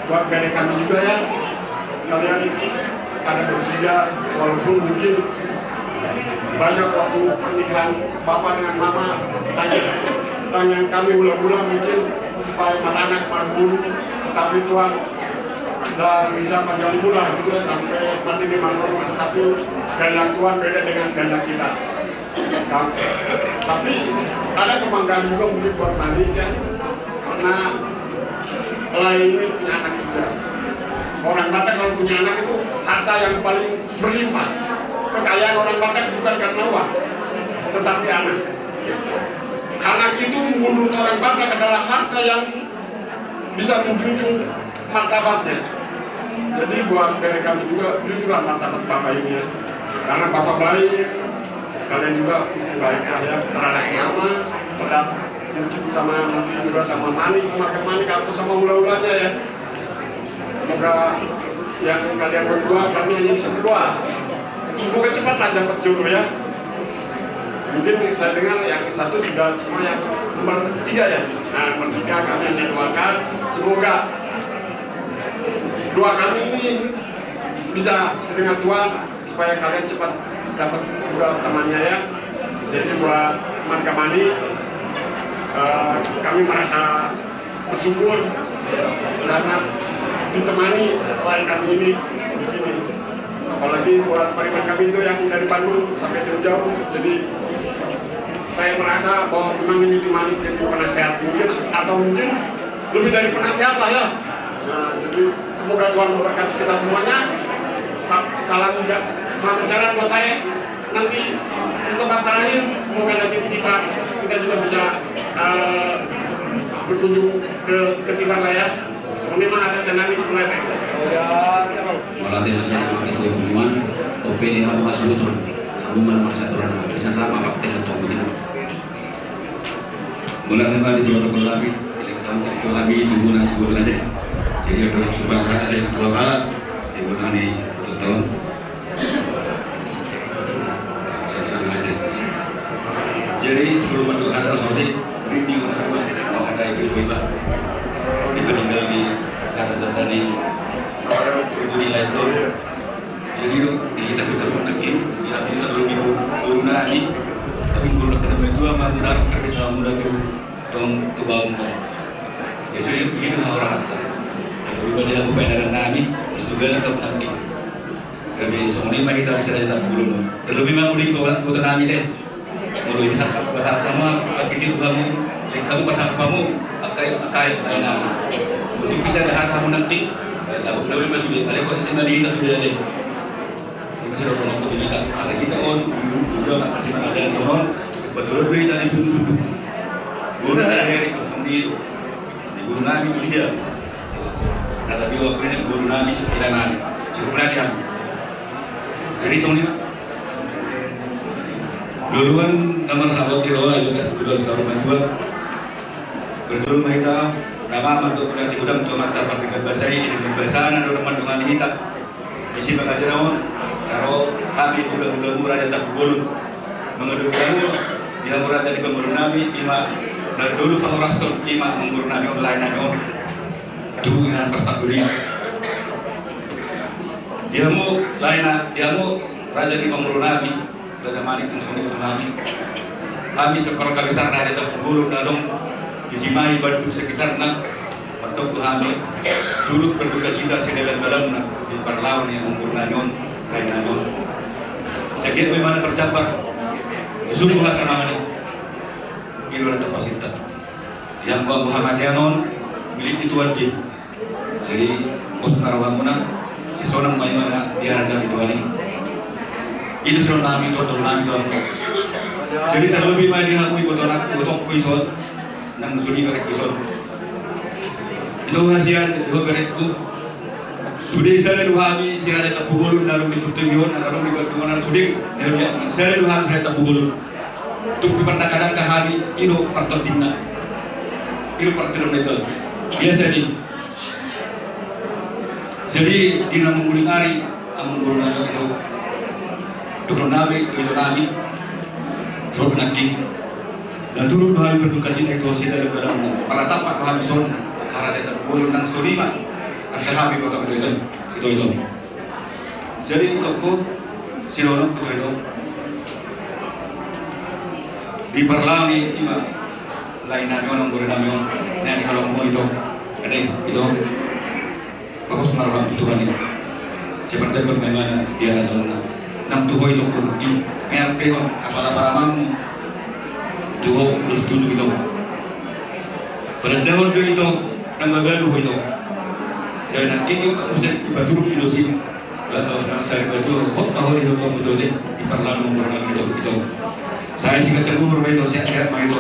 Buat Bere kami juga ya, kalian ada bertiga, walaupun mungkin banyak waktu pernikahan Bapak dengan Mama, tanya, tanya kami ulang-ulang mungkin supaya maranak marbulu, tetapi Tuhan dan bisa panjang umur lah gitu ya, sampai mati di Margono, tetapi kehendak Tuhan beda dengan kehendak kita. Tapi ada kebanggaan juga mungkin buat Manik ya, karena Lae ini punya anak juga. Orang Batak kalau punya anak itu harta yang paling berlimpah. Kekayaan orang Batak bukan karena uang, tetapi anak. Anak itu menurut orang Batak adalah harta yang bisa menjunjung martabatnya. Jadi buat Bere kami juga, jujurlah martabat Bapak ini ya. Karena Bapak baik, kalian juga mesti baik lah ya terhadap Mama, terhadap mungkin sama nanti juga sama Manik, Marga Manik atau sama hula-hulanya ya. Semoga yang kalian berdua, kami hanya bisa berdoa. Semoga cepat lah dapat jodoh ya. Mungkin saya dengar yang satu sudah, cuma yang nomor tiga ya. Nah, nomor tiga kami hanya doakan. Semoga doa kami ini bisa dengan Tuhan supaya kalian cepat dapat juga temannya ya. Jadi buat Marga Manik, eh, kami merasa bersyukur karena ditemani Lae kami ini di sini. Apalagi buat pariban kami itu yang dari Bandung sampai jauh-jauh. Jadi saya merasa bahwa memang ini di Manik jadi penasehat mungkin, atau mungkin lebih dari penasehat lah ya. Nah, jadi semoga Tuhan memberkati kita semuanya. Sa- salam ja- selamat jalan buat saya. Nanti untuk kata terakhir, semoga nanti kita, kita juga bisa eh, berkunjung ke Ketiban lah ya. Sebenarnya mah ada senang itu lah ya. Mauliate ma sian amang ketua punguan, ope di hamu hasuhuton, hamu ma na manghatai aturan, bisa sama pakai ketua punguan. Mauliate ma di protokol hami, elektronik ketua hami, tubuna hasuhuton ate. Jadi ada orang sumpah sana ada yang keluar alat, di mana nih, ketua. Jadi sebelum masuk kata sotik, rinding udah keluar, maka kayak gitu iba. Di peninggal di kasa sasa di ujung nilai itu. Jadi di kita bisa menangkin, di hati kita belum ibu, guru nani, tapi guru nak kena itu sama muda, kami sama muda tuh, tong tuh bawang kok. Ya sudah itu orang. Kalau dia bukan dari nami, sudah nak menangkin. Gabe songon i ma hita bisa jadi tahu dulu. Terlebih ma muli tu anak kota nami deh. Molo bisa pasal kamu, kaki itu kamu, eh, kamu pasal kamu, akai, akai, lain. Untuk bisa ada hak kamu nanti. Dapat dulu ma sudah. Ada kok sih tadi kita sudah deh. Itu sudah sono kita. Ada kita on, dulu, dulu, kasih nama dan sono. Betul lebih tadi sudah sudah. Guru dari kau sendiri. Di guru nami kuliah. Nah, tapi waktu ini guru nami, sekolah nami. Cukup lagi kan? Jadi, songon i ma. Duluan na marhabot di roha di bagas duluan saur matua. Berjolo ma hita, nama mandok mula di hudang tu amanta pardenggan basa i, di pembasanan do mandongani hita. Isi pengajaran on, karo hami hula-hulamu Raja Tampubolon. Mangadopi hamu, di hamu raja ni pamoruon nami, ima na dolu pahorashon, ima amangboru nami on, lae nami on. Tu inganan parsatangkuling. Di hamu, lae na, di hamu raja ni pamoruon nami, Raja Manik, langsung di nami. Hami sekeluarga besar Raja Tampubolon na adong di Cimahi, Bandung sekitarna. Mandok tu hami, turut berduka cita sedalam-dalamna di parlao ni amangboru nami on, lae nami on. Sagiat be mana berjabar, sungguh hasana mani. Ilo na terpasinta. Yang gua gua hamatean on, milik ni Tuhan di. Jadi, pos na rohamuna, sisonang ma imana di harajaon ni Tuhan i. Ilo sisonang nami, tonton nami, Tuhan. Jadi, terlebih ma di hamu, iboto anak, ibotongku ison. Nang sude berek ison. Ito hasian, ito berekku. Sude sada dua hami, si Raja Tampubolon, na adong di Putubion, na adong di Bandungan, sude, na adong di, sada dua hami, si Raja Tampubolon. Tung pardangka-dangka hami, ilo partondingna. Ilo partondingna ito. Biasa ni. Jadi, di na mangguling ari, amangboru nami ito. Dohonon nami, ito nami. Soal penangking. Dan turut do hami berduka cita ito, sida dan badan. Para tapak do hami son, karena dia terbunuh nang sonima. Angka hami kota ito, ito, ito. Jadi, untuk ku, silolong ku ito. Di parlao ni ima, lae nami on, amangboru nami on, na di halong mo ito. Ate, ito. Bagus ma roham tu Tuhan i. Sai parjabar ma imana di harajaonna. Nang tu ho ito, kurung i. Mean pe ho, apala paramangmu. Tu ho, udah setuju ito. Padahal do ito, nang bagalu ho ito. Jadi nangkin i, kamu sai ipaturut i do si. Lalu nang sari batu, hot na ho di ito, betul deh. Di parlao ni amangboru nami ito, ito. Sai sikat jagur ma ito, sehat-sehat ma ito.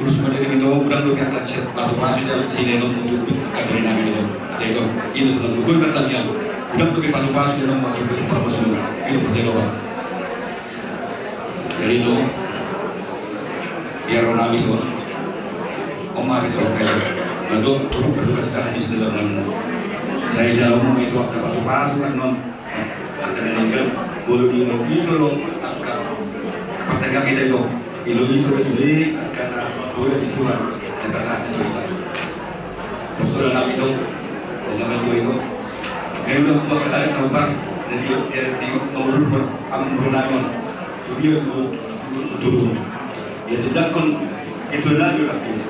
Urus ma diri ito, godang do piangka, pasu-pasu jala silenon untuk angka bere nami ito. Ate ito, ino sudah gogoi martangiang. Godang do pasu-pasu jala untuk pasu-pasu. Ino percaya lo. Jadi ito, biar ro nami son. Om abi tolong bela. Mandok turut berduka cita di sini dalam. Sai jalo ma ito angka pasu-pasu kan non. Angka na ninggal, bolo di ilo ito do, angka partangiang hita ito. Ilo ito do sude, angka na bolo di Tuhan, angka sahat ito ito. Pos do nami ito, o nama tua ito. Ngai udah kuat kali na umpar, jadi dia di nomor dua, amangboru nami on. Tu dia tu, tu, tu. Dia tindakkon, ito nami udah kini.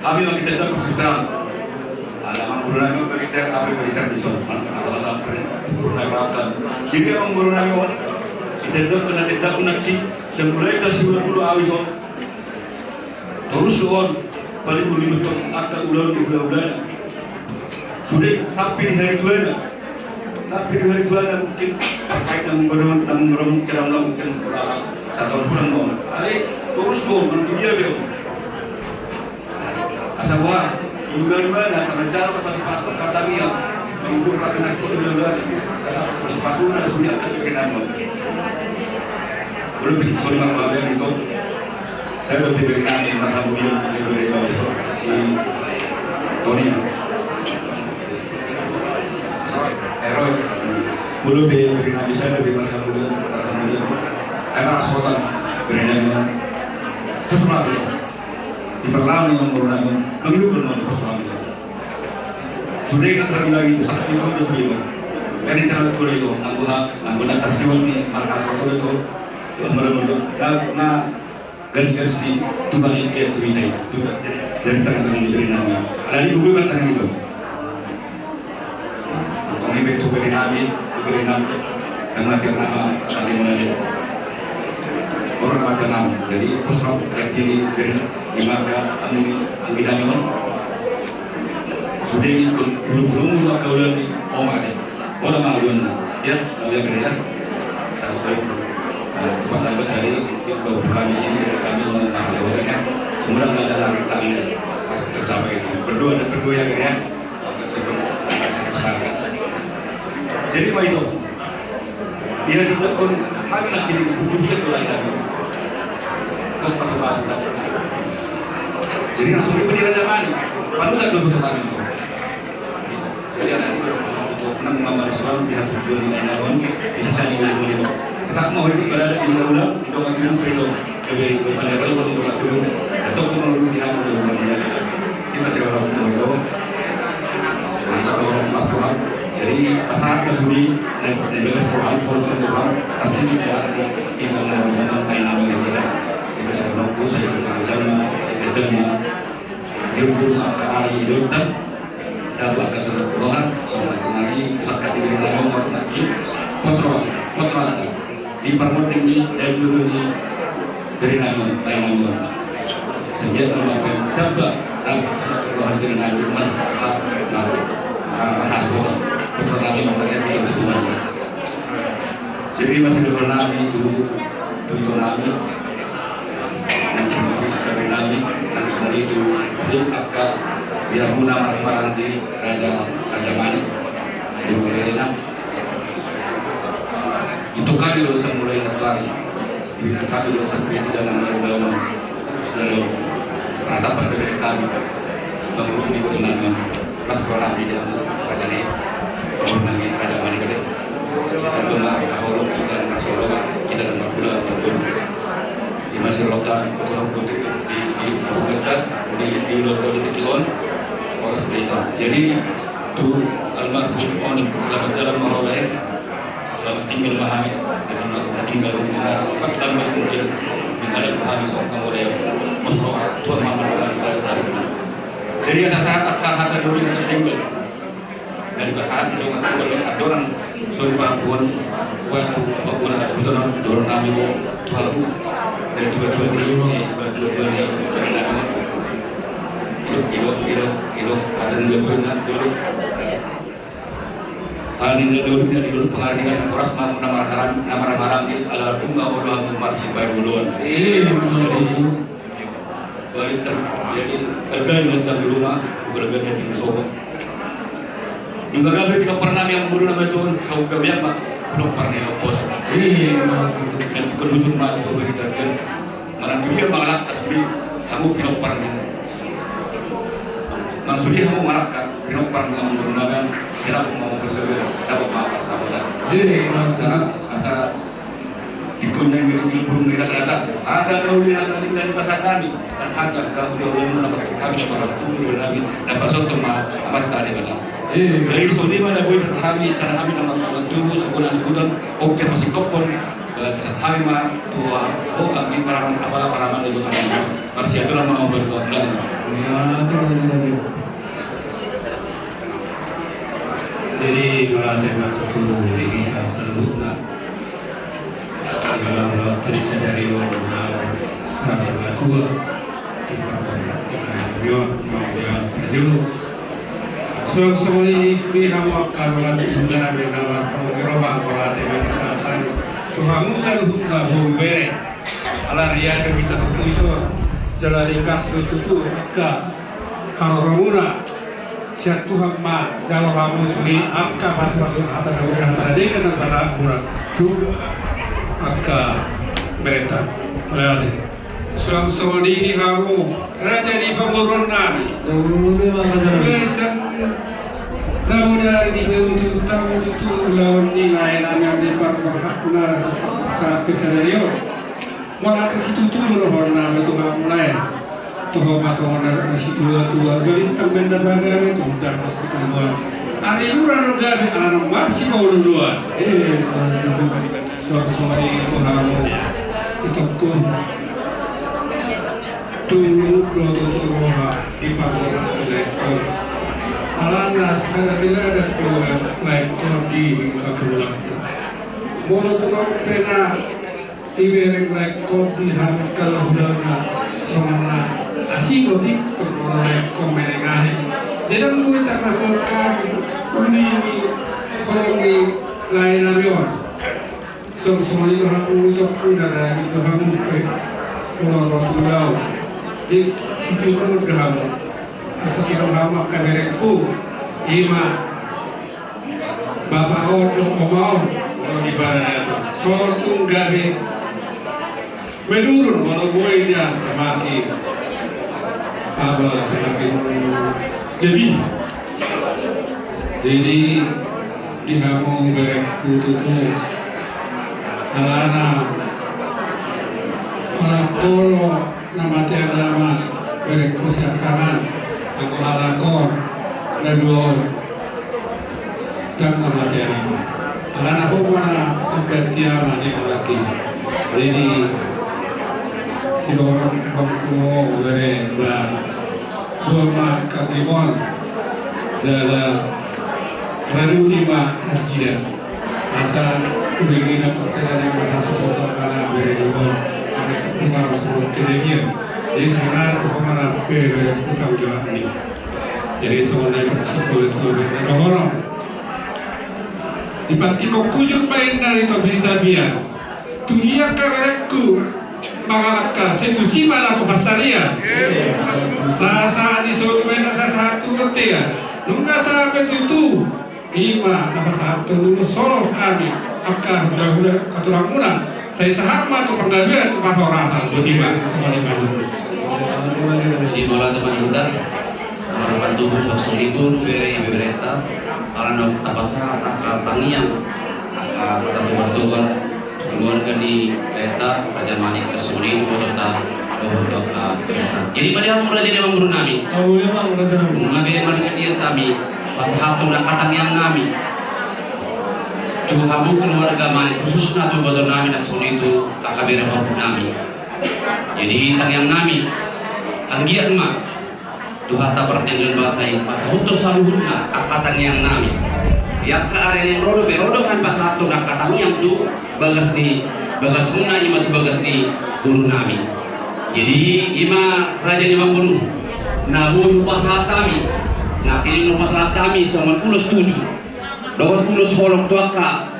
Hami ma kita dapat Kristen. Ala amangboru nami militer, hami militer di son. Asal-asal pernah pernah rakan. Jadi amangboru nami on, kita dapat nanti dapat nanti semulai ke siwal bulu awis on. Terus on, paling bulu betul angka ulang di ulang-ulang. Sudah sampai di hari tuanya. Sampai di hari tuanya mungkin pas saya namun berumur, namun berumur, mungkin, namun mungkin kurang satu bulan doang. Ada terus doang, nanti dia dia. Asa buah, ibu gani mana, karena cara pas pas kata dia, mengubur rakan aku di dalam, sangat pas pas sudah sudah akan bikin apa. Belum bikin sorry mak babe itu. Saya udah diberi nami marhamulian, diberi tahu si Tony. Eroi, belum diberi nami, saya lebih marhamulian, marhamulian. Enak sotan, beri nami. Terus berapa ya? Di perlawanan yang baru nami, lebih belum masuk persoalan. Sudah ingat terlebih lagi itu, sangat itu, itu sudah itu. Jadi jangan tulis itu, nangguha, nangguha taksi ini, markas foto itu, itu, nah, garis-garis di Tuhan yang dia tuh ini, itu dari tangan-tangan diberi nami. Ada di buku bertanya itu. Kami betul beri nami, beri nami. Karena dia nama, nanti mana dia. Orang nama dia nama. Jadi, pos roh, yang kiri, beri, di marga, anggi, anggi nami on. Sude ingkon pulung-pulung angka ulaon ni oma de. Ona ma ulaonna. Ya, mau ya gede ya. Satu poin. Nah, cepat lambat dari itu kami sini, dari kami mau marhamulian ya. Semua nggak ada lagi tangannya. Pasti tercapai itu. Berdoa dan berdoa ya gede ya. Untuk sebelum besar. Jadi mau itu. Ia didok hami nangkin butuh ia do lae nami. Dok pasu-pasu dok. Jadi langsung di Raja Mani. Panutan do butuh hami tu. Jadi anak ini kalau butuh menang mama di suam di hati jual di lain tahun. Bisa saja boleh boleh tu. Tetap mau itu berada di undang-undang di dokter itu. Jadi berpada itu untuk dokter. Atau pun orang di hati jual di lain tahun. Ini masih orang butuh itu. Jadi, pasahat ma sude, na bagas roham, porsuk roham, tarsidi di alat ni, inang na roham, ai nama ni kita. Di pasahat ma, sai kecil-kecil ma, kecil ma. Dia pun angka ari idonta, daba angka selamat roham, selamat kenali, pusat kati diri na nomor, naki, pos roham, pos roham. Di parmonding ni, dua-dua ni, bere nami on, lae nami on. Sehingga kalau apa yang daba, daba, selaku rohani bere nami on, ha, ha, ha, ha, sudah. Terus nami on, ternyata dia ketuaan. Jadi masih dua nami itu, itu, itu nami. Nang itu bere nami, nang sendiri itu, dia angka, dia muna marah-marah di Raja, Raja Mani. Di bere nami. Itu kami do samulai na tuari. Itu kami do sampai di dalam dalam dalam penatapan dari kami. Bangun di kota nami. Mas Rona di dalam raja ni. Bangun nami Raja Mani gede. Kita dengar holong kita dengar solo kita dengar pula betul. Di masih rota kurang putih di di di di loto di Tikilon. Harus kita. Jadi tu almarhum on selamat jalan ma ho lae. Selamat tinggal ma hami. Selamat tinggal ma hami. Cepat lambat mungkin. Menghadap ma hami songkang oleh Mas Roha. Tuhan mama Tuhan saya selalu. Jadi asa sahat angka hata doli hata tinggal. Dari pasahat itu kan tinggal ada orang suruh papuan. Buat papuan harus betul dorong nami bo Tuhan bu. Dari dua dua ini dua dua ini dari nami. Ilo ilo ilo ilo kata dua dua nak dulu. Hal ni dulu dari dulu pengadilan horas mampu nama haram nama haram di ala bunga olo hamu marsi baru duluan. Iya. Jadi balik ter jadi harga yang datang di rumah harga yang tinggi sobat. Juga gabe pinompar nami yang guru nama itu sauga biang pak pinompar ni pos. Iya. Yang kedujung mati itu berita dia. Manang tu dia mangalangka sudi hamu pinompar ni. Manang sudi hamu mangalangka pinompar ni hamu guru nami. Sirap mau berseru dapat maaf sabutan. Iya. Asa asa dikundang di burung ni rata-rata. Ada doli ada doli dari pasar kami. Dan ada kau doli mana kami dapat tunggu doli lagi. Dapat soto ma amat tadi kata. Iya. Jadi sudi mana boleh kami sana kami nama tubuh sebulan sebulan. Oke masih kopon. Hami ma tua ho anggi paraman apala paraman itu kan. Marsiaturan ma obat kau bilang. Ya, itu, itu, itu. Jadi mauliate ma tutu di hita saluhutna. Dalam waktu di sadari on saling matua di pakai di kami on mau dia terjun. Suang songon i di hamu angka dongan ibunda nami na marhaha ni roha mauliate ma di saat tadi tu hamu saluhutna boru bere. Ala riaga hita tutu ison jala ringkas do tutu angka haroromuna. Sian Tuhan ma jalo hamu suli angka pasu-pasu hata na uli hata na denggan na bata muna tu angka bereta. Mauliate. Suang songon i di hamu raja ni pamoruon nami. Ule sian na muna di beutu tamu tutu ulaon ni lae nami di parbahat na kapesadarion. Mauliate situtu do rohana ma tu hamu lae. Toho ma songon na situa-tua balintang benda bagame tu dar na situa. Ari lura do gabe ala na marsipaolo-oloan. Eh, tutu. Suang songon i tu hamu. Itongku. Tulung do tutu roha di pamoruon laengkon. Alana sada teladan do laengkon di hita tulang. Molo tulung pe na ibereng laengkon di hami angka hulahula songon na asing do di tongtong laengkon melengahe. Jadi mui tangahon hami uli ni holong ni lae nami on. Songon songon i do hamu itongku na rajin do hamu pe. Molo tu lae. Jadi situtu do hamu. Asa tiro hamu angka berengku. Ima. Bapa on dohot oma on, molo di Baradato. So tung gabe menurun, molo boi dia semakin abal, semakin lebih. Jadi, di hamu berengku tutu, alana molo na mate ama, berengku siangkangan, anggo halak on na dua on, ndang na mate ama. Alana ho ma na mangganti ama ni halak i. Jadi, sidorong bangku, bere, ba, dua ma kami on, jala raduti ma nasida. Asa uringina parsela na marhasohotan ma na bere ni on. Asa tu ma rasohot kejadian. Jadi songon i tu ma na pe bere kutang jawab ni. Jadi songon na i parsipul tu bere na dohonon. Di panti ko kujur main dari topi tabian. Tu dia kareku mangalangka setu si mana ko pasarian. Sasa di solu main sasa tu hotea. Nunga sampe tutu. Ima na pasahat tu lulus solo kami angka hula-hula katurangmuna. Sai sahat ma tu panggabean tu pahorasan. Boti ma songon i ma. Di mauliate ma di huta. Mauliate ma di huta. Mauliate ma di huta. Mauliate ma di huta. Alana tapasahat angka tangiang, angka hata tobar-tobar keluarga ni Leta Raja Manik Kasudi tu ibotanta dohot tu angka. Jadi ma di hamu raja ni amangboru nami. Nunga be marhite hami pasahathon angka tangiang nami tu hamu keluarga Manik, khususna tu iboto nami na songoni tu angka bere parpudi nami. Jadi tangiang nami anggiat ma Tuhanta pardenggan basa i pasahathon saluhutna angka tangiang nami. Di angka ari na naeng ro dope ro do hami pasahathon angka tangiang tu bagas ni bagasmuna, ima tu bagas ni boru nami. Jadi ima raja ni amangboru na boi hupasahat hami, na pinangido hupasahat hami songon ulos studi dohot ulos holong tu angka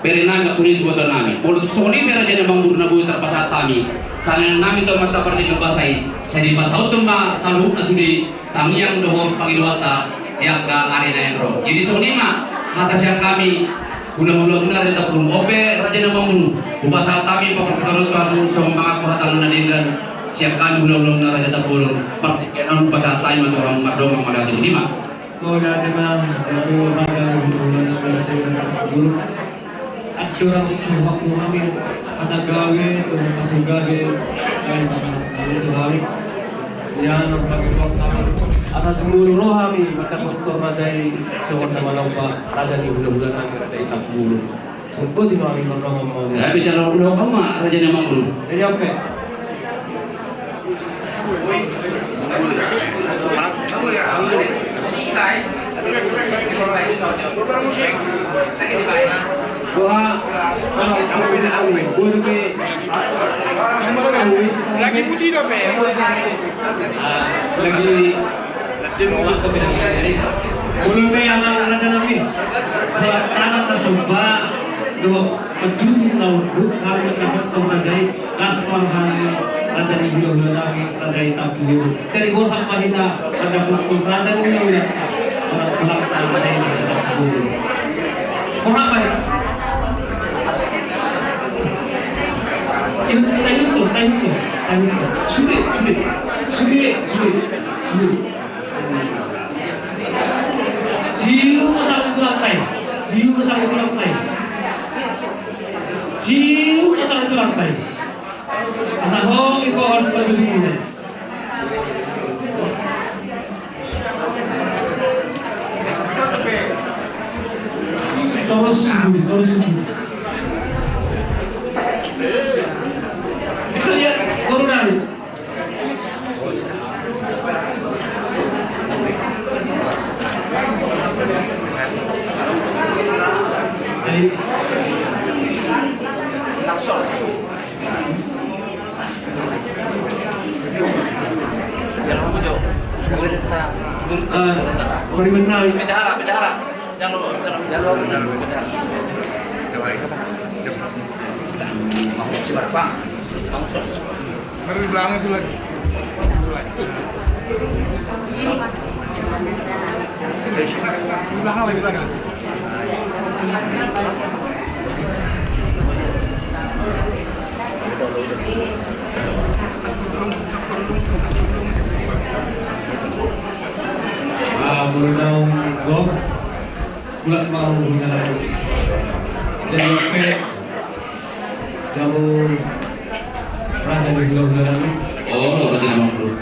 bere nami, songon i tu iboto nami. Molo tung songon i pe raja ni amangboru na boi tarpasahat hami, tangiang nami tu Amanta pardenggan basa i, sai dipasahathon ma saluhutna sude tangiang dohot pangidoanta di angka ari na naeng ro. Jadi songon i ma hata sian hami hula-hulamuna Raja Tampubolon. On pe raja ni amangboru, hupasahat hami papartikkon on tu hamu songon mangaku hata na denggan sian hami hula-hulamuna Raja Tampubolon. Partingkian on hupasahat hami ma tu hamu, mardomma ma, mauliate ma. Mauliate ma, mauliate ma, raja ni hula-hula nami, raja ni hula-hula nami. Andorang so huanggo hami hata gabe dohot pasal gabe, gabe pasahat hami tu hami. Ia na pake waktu hami asa sumuru roha hami mandapothon raja i songon na manomba raja ni hula-hula nami, raja i Tampubolon. Songon i ma hami mardomma, mauliate. Tapi jalo ulo kau ma raja ni amangboru. Jadi on pe. Wah, wah, wah, wah, wah, lagi putih dope. Lagi. Molo pe amang raja nami, buat tangan na somba dohot pajujuk na unduk, hami mandapothon raja i, las ma roha ni raja ni hula-hula nami, raja i Tampubolon. Jadi borhat ma hita mandapothon raja ni hula-hula, borhat ma hita raja i Tampubolon. Borhat ma hita. Taihut, taihut, taihut. Sude, sude, sude, sude. Siu ma sahat tu lantai. Siu ma sahat tu lantai. Siu ma sahat tu lantai. Asa ho i po harus pajujuk muna. Torus sujud, torus sujud. Kita lihat boru nami. Jadi, langsung. Jangan lupa, Jo. Eh, pariman nami. Bendahara, bendahara. Jangan lupa, jangan lupa, jangan lupa, bendahara. Langsung. Baru di belakang itu lagi. Di belakang lagi, belakang. Ah, molo naung gok, mulak ma au hita laho. Jadi, oke. Jamu raja ni hulahula nami. Olo, raja ni hulahula.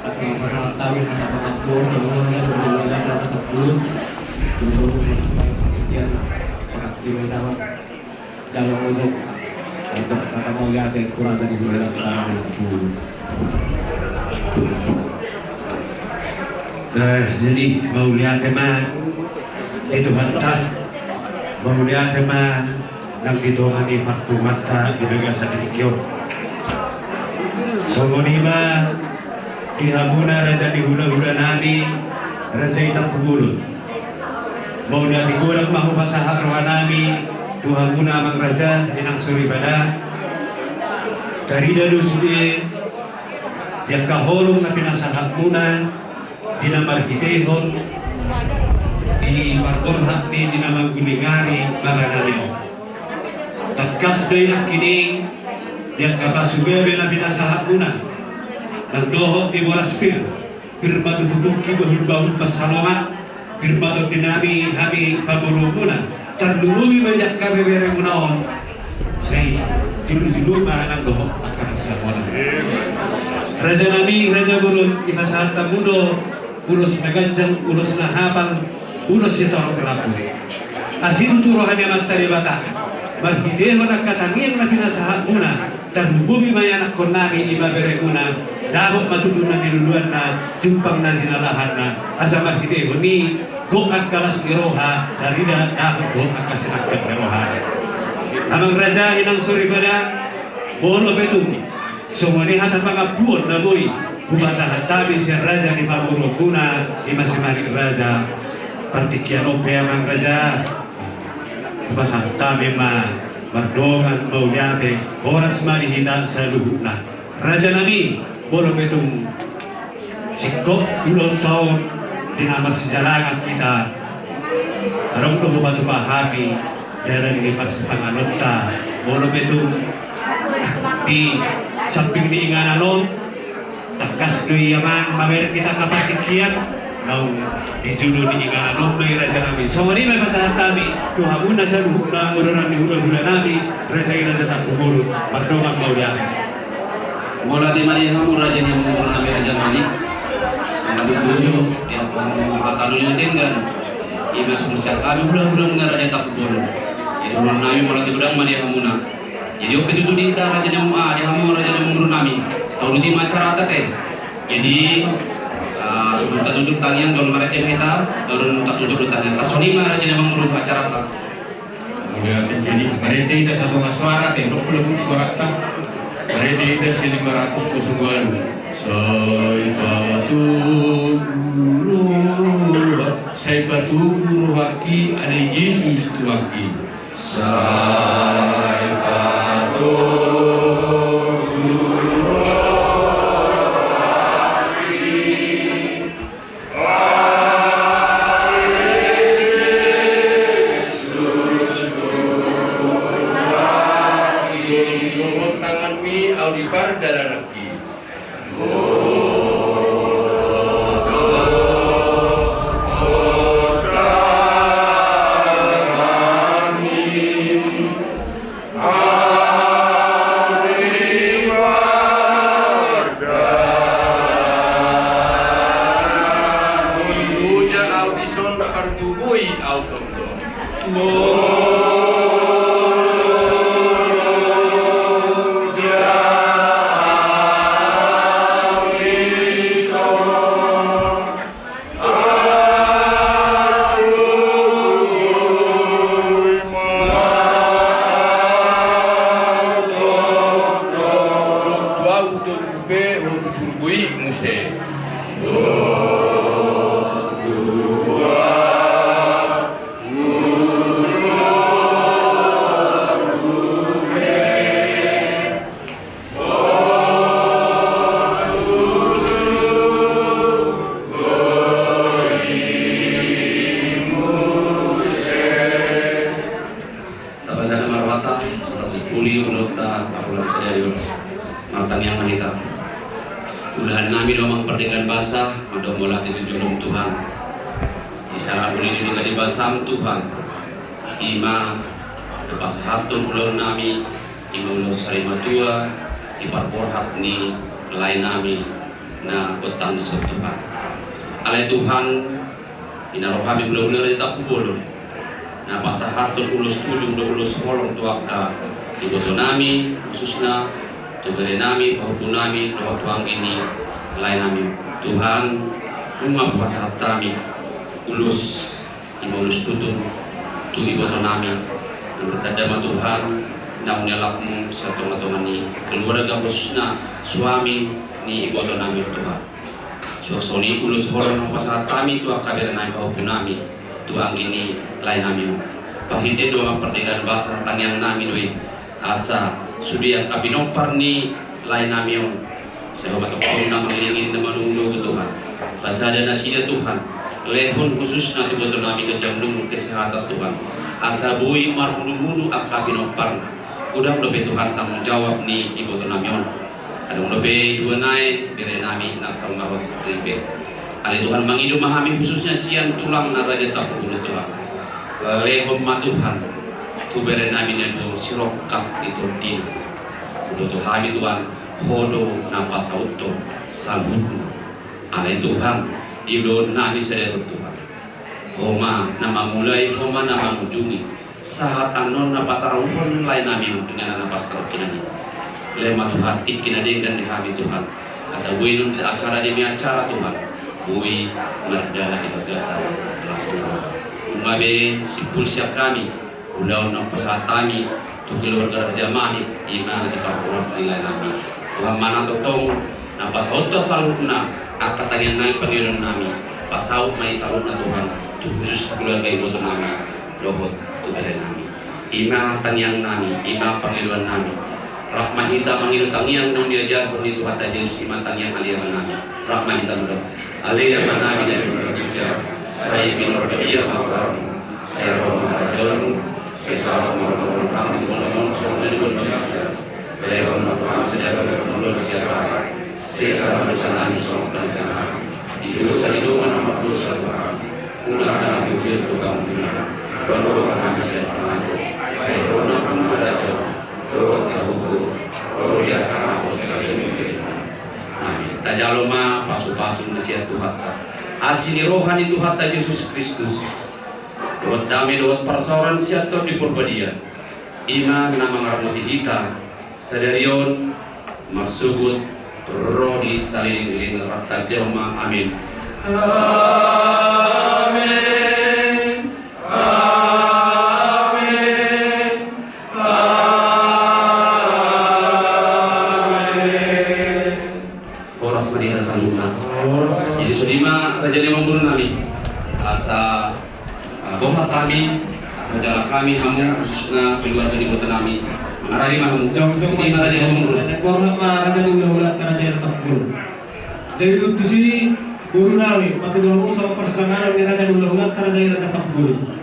Asa pasahat hami hata pangampuon, jamu raja ni hulahula, raja Tapulun. Jamu raja ni hulahula. Dalam untuk, untuk hata mauliate tu raja ni hulahula, raja ni Tapulun. Nah, jadi mauliate ma di Tuhanta, mauliate ma nang di tonga ni parpunguanta di bagasan di tingki on. Songon i ma di hamuna raja ni hulahula nami, raja i Tampubolon. Mauliate godang ma hupasahat roha nami tu hamuna amang raja, inang soripada. Tarida do sude di angka holong na pinasahatmuna, di na marhitehon di parborhat ni, di na manggulingari baganami on. Tangkas do i nangkining di angka pasugabe na pinasahatmuna, nang dohot di boras pir, pir ma tutu pungki, bahulbahul pansalongan, pir ma tondinami hami pamoruonmuna, tarlumobi ma di angka beberemuna on. Sai jolojolo ma nang dohot angka pansalongan. Rajanami, raja bolon, dipasahat hamu do ulos na ganjang, ulos na hapal, ulos sitorop lambung. Asi tutu roha ni Amanta Debata, marhitehon angka tangiang na pinasahatmuna, tarlumobi ma ianakkonnami, ibeberemuna, dapot ma tutu na niluluanna, jumpang na jinalahanna, asa marhitehon i gok angka las ni roha, tarida dapot gok angka sinangkap ni roha. Amang raja, inang soripada, molo pe tung songon i hata pangampuon na boi hupasahat hami sian raja ni pamoruonmuna, i ma si Manik Raja, partingkian on pe amang raja, hupasahat hami ma mardongan mauliate, horas ma di hita saluhutna. Rajanami, molo pe tung singkop ulaonta on di na marsijalangan hita, adong do hupatupa hami dalan ni parsipanganonta. Molo pe tung di samping ni inganan on, tangkas do i amang mamereng hita angka partingkian, naung di jolo ni inganan on do i rajanami. Songon i ma pasahat hami tu hamuna saluhutna, molo nang di hulahulanami, raja i raja Tampubolon, mardongan mauliate. Mauliate ma di hamu raja ni amangborunami Raja Manik. Molo tutu di angka hata na denggan, i ma surusian hami hulahula na raja Tampubolon. Jadi hulahula nami, mauliate godang ma di hamuna. Jadi on pe tutu di hita raja ni amang, ah, di hamu raja ni amangborunami, tauduti ma acarata te. Jadi, ah, sebelum tatutup tangiang, dol marende ma hita, baru tatutup tangiang. Tarsongon i ma raja ni amangboru acarata. Udah, jadi marende hita satonga suara, tendok pula pun suarata. Marende hita sian lima ratus kosong walu. Sai patogu roha, sai patogu rohangki, ale Jesus Tuhanki. Sai patogu rohangki. Dohot tanganmi, au di pardalananki. Loja au dison, pargogoi au tongtong. Santa Sipuli, ulaonta apala sadari on. Martangiang ma hita. Ulahan nami do amang pardenggan basa, mandok mauliate tu jolom Tuhan. Di sala uli ni denggan ni basam Tuhan. Ima, na pasahathon ulaon nami, ima ulaon sari matua, di parborhat ni lae nami, na gontang di son Tuhan. Alai Tuhan, di na ro hami hulahula Raja Tampubolon, na pasahathon ulos tujung dohot ulos holong tu angka iboto nami, khususna tu bere nami, pahompu nami, dohot tu anggi ni lae nami. Tuhan, nunga pasahat hami ulos, ima ulos tutu tu iboto nami. Martanda ma Tuhan, naung nialapmu sian tongatonga ni keluarga, khususna suami ni iboto nami Tuhan. Suang songon i ulos holong na pasahat hami tu angka bere nami, pahompu nami, tu anggi ni lae nami on. Marhite do amang pardenggan basa tangiang nami do i. Asa sude angka pinompar ni lae nami on, sai ho ma tongtong na mangiringiring na manungkunuku Tuhan. Pasada nasida Tuhan, lehon khususna tu iboto nami ganjang ni umur, kesehatan Tuhan. Asa boi marmunumunu angka pinomparna. Godang dope Tuhan tanggung jawab ni iboto nami on. Adong dope dua nai bere nami na saumur ripe. Alai Tuhan, mangido ma hami khususna sian tulangna Raja Tampubolon Tuhan. Lehon ma Tuhan tu bere nami na do sirongkap di tondina. Huboto hami Tuhan, ho do na pasauthon saluhutna. Alai Tuhan, di ulaon nami sadari on Tuhan, ho ma na mamulai, ho ma na mangujungi. Sahat annon na pataruhon lae nami on tu inganan na pastor kinani. Lehon ma Tuhan tingki na denggan di hami Tuhan. Asa boi annon acara demi acara Tuhan, boi mardalan di bagasan las ni roha. Nunga be simpul sian hami ulaon na pasahat hami tu keluarga Raja Manik, ima di parborhat ni lae nami. Tuhan ma na tongtong na pasauthon saluhutna angka tangiang nami, pangidoan nami. Pasaut ma i saluhutna Tuhan, tu khusus keluarga iboto nami dohot tu bere nami. Ima tangiang nami, ima pangidoan nami. Rap ma hita mangido tangiang naung diajarhon ni Tuhanta Jesus, ima tangiang Ale Ama nami. Rap ma hita mandok: Ale Ama nami na di banua ginjang, sai pinarbadia ma goarmu, sai ro ma harajaonmu, sai saut ma hatamu di banua on songon na di banua ginjang. Lehon ma Tuhan sadari on hangoluan siapari. Sesa ma dosa nami songon na sesa hami di dosa ni dongan na mardosa tu hami. Unang hami hujaha tu pangunjunan, jalo ma hami sian pangago. Ai Ho do nampuna harajaon dohot hagogoon, ro di hasangapon saleleng ni lelengmu. Amin. Tajalo ma pasupasu na sian Tuhanta. Asi ni roha ni Tuhanta Jesus Kristus, dohot dame dohot parsaoran sian Tondi Porbadia, ima na mangaramoti hita sadari on, marsogot ro di saleleng ni lelengna. Rap tanda ma: Amin. Amin. Amin. Amin. Horas ma di hita saluhutna. Jadi songon i ma raja ni amangboru nami. Asa, ah, borhat hami, asa jalang hami hamu, khususna keluarga ni iboto nami. Mangarade ma hamu. Jom, jom. Songon i ma raja ni amangboru. Borhat ma raja ni hulahula Raja Tampubolon. Jadi tusi boru nami, patudu hamu songon parsipanganon ni raja ni hulahula Raja, Raja Tampubolon.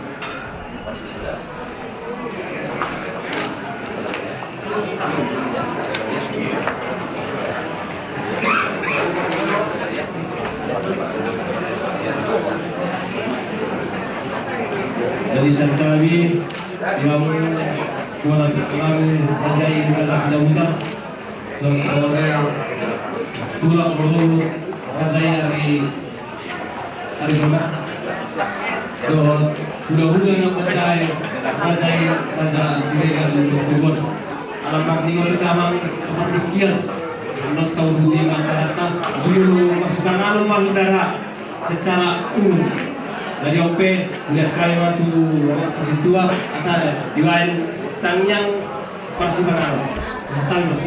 Jadi santabi, imam, kuala tu kami, raja i, raja Sidabutar. Songon i tulang molo raja i ari, ari Jumat. Dohot hulahula na manjae raja i, raja Siregar ni Bukubon. Ala marningot hita amang tu partingkian, nunga tauduti ma acaranta, jumolo parsipanganon ma hita ra secara umum. Jadi on pe, mauliate hami ma tu angka sintua, asa dibaen tangiang parsipanganon. Tangiang.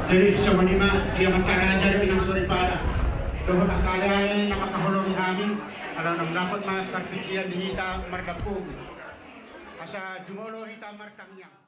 Jadi songon i ma, di amanta raja dohot inang soripada dohot angka lae na mangkaholongi hami, ala naung dapot ma partingkian di hita mardapot. Asa jumolo hita martangiang.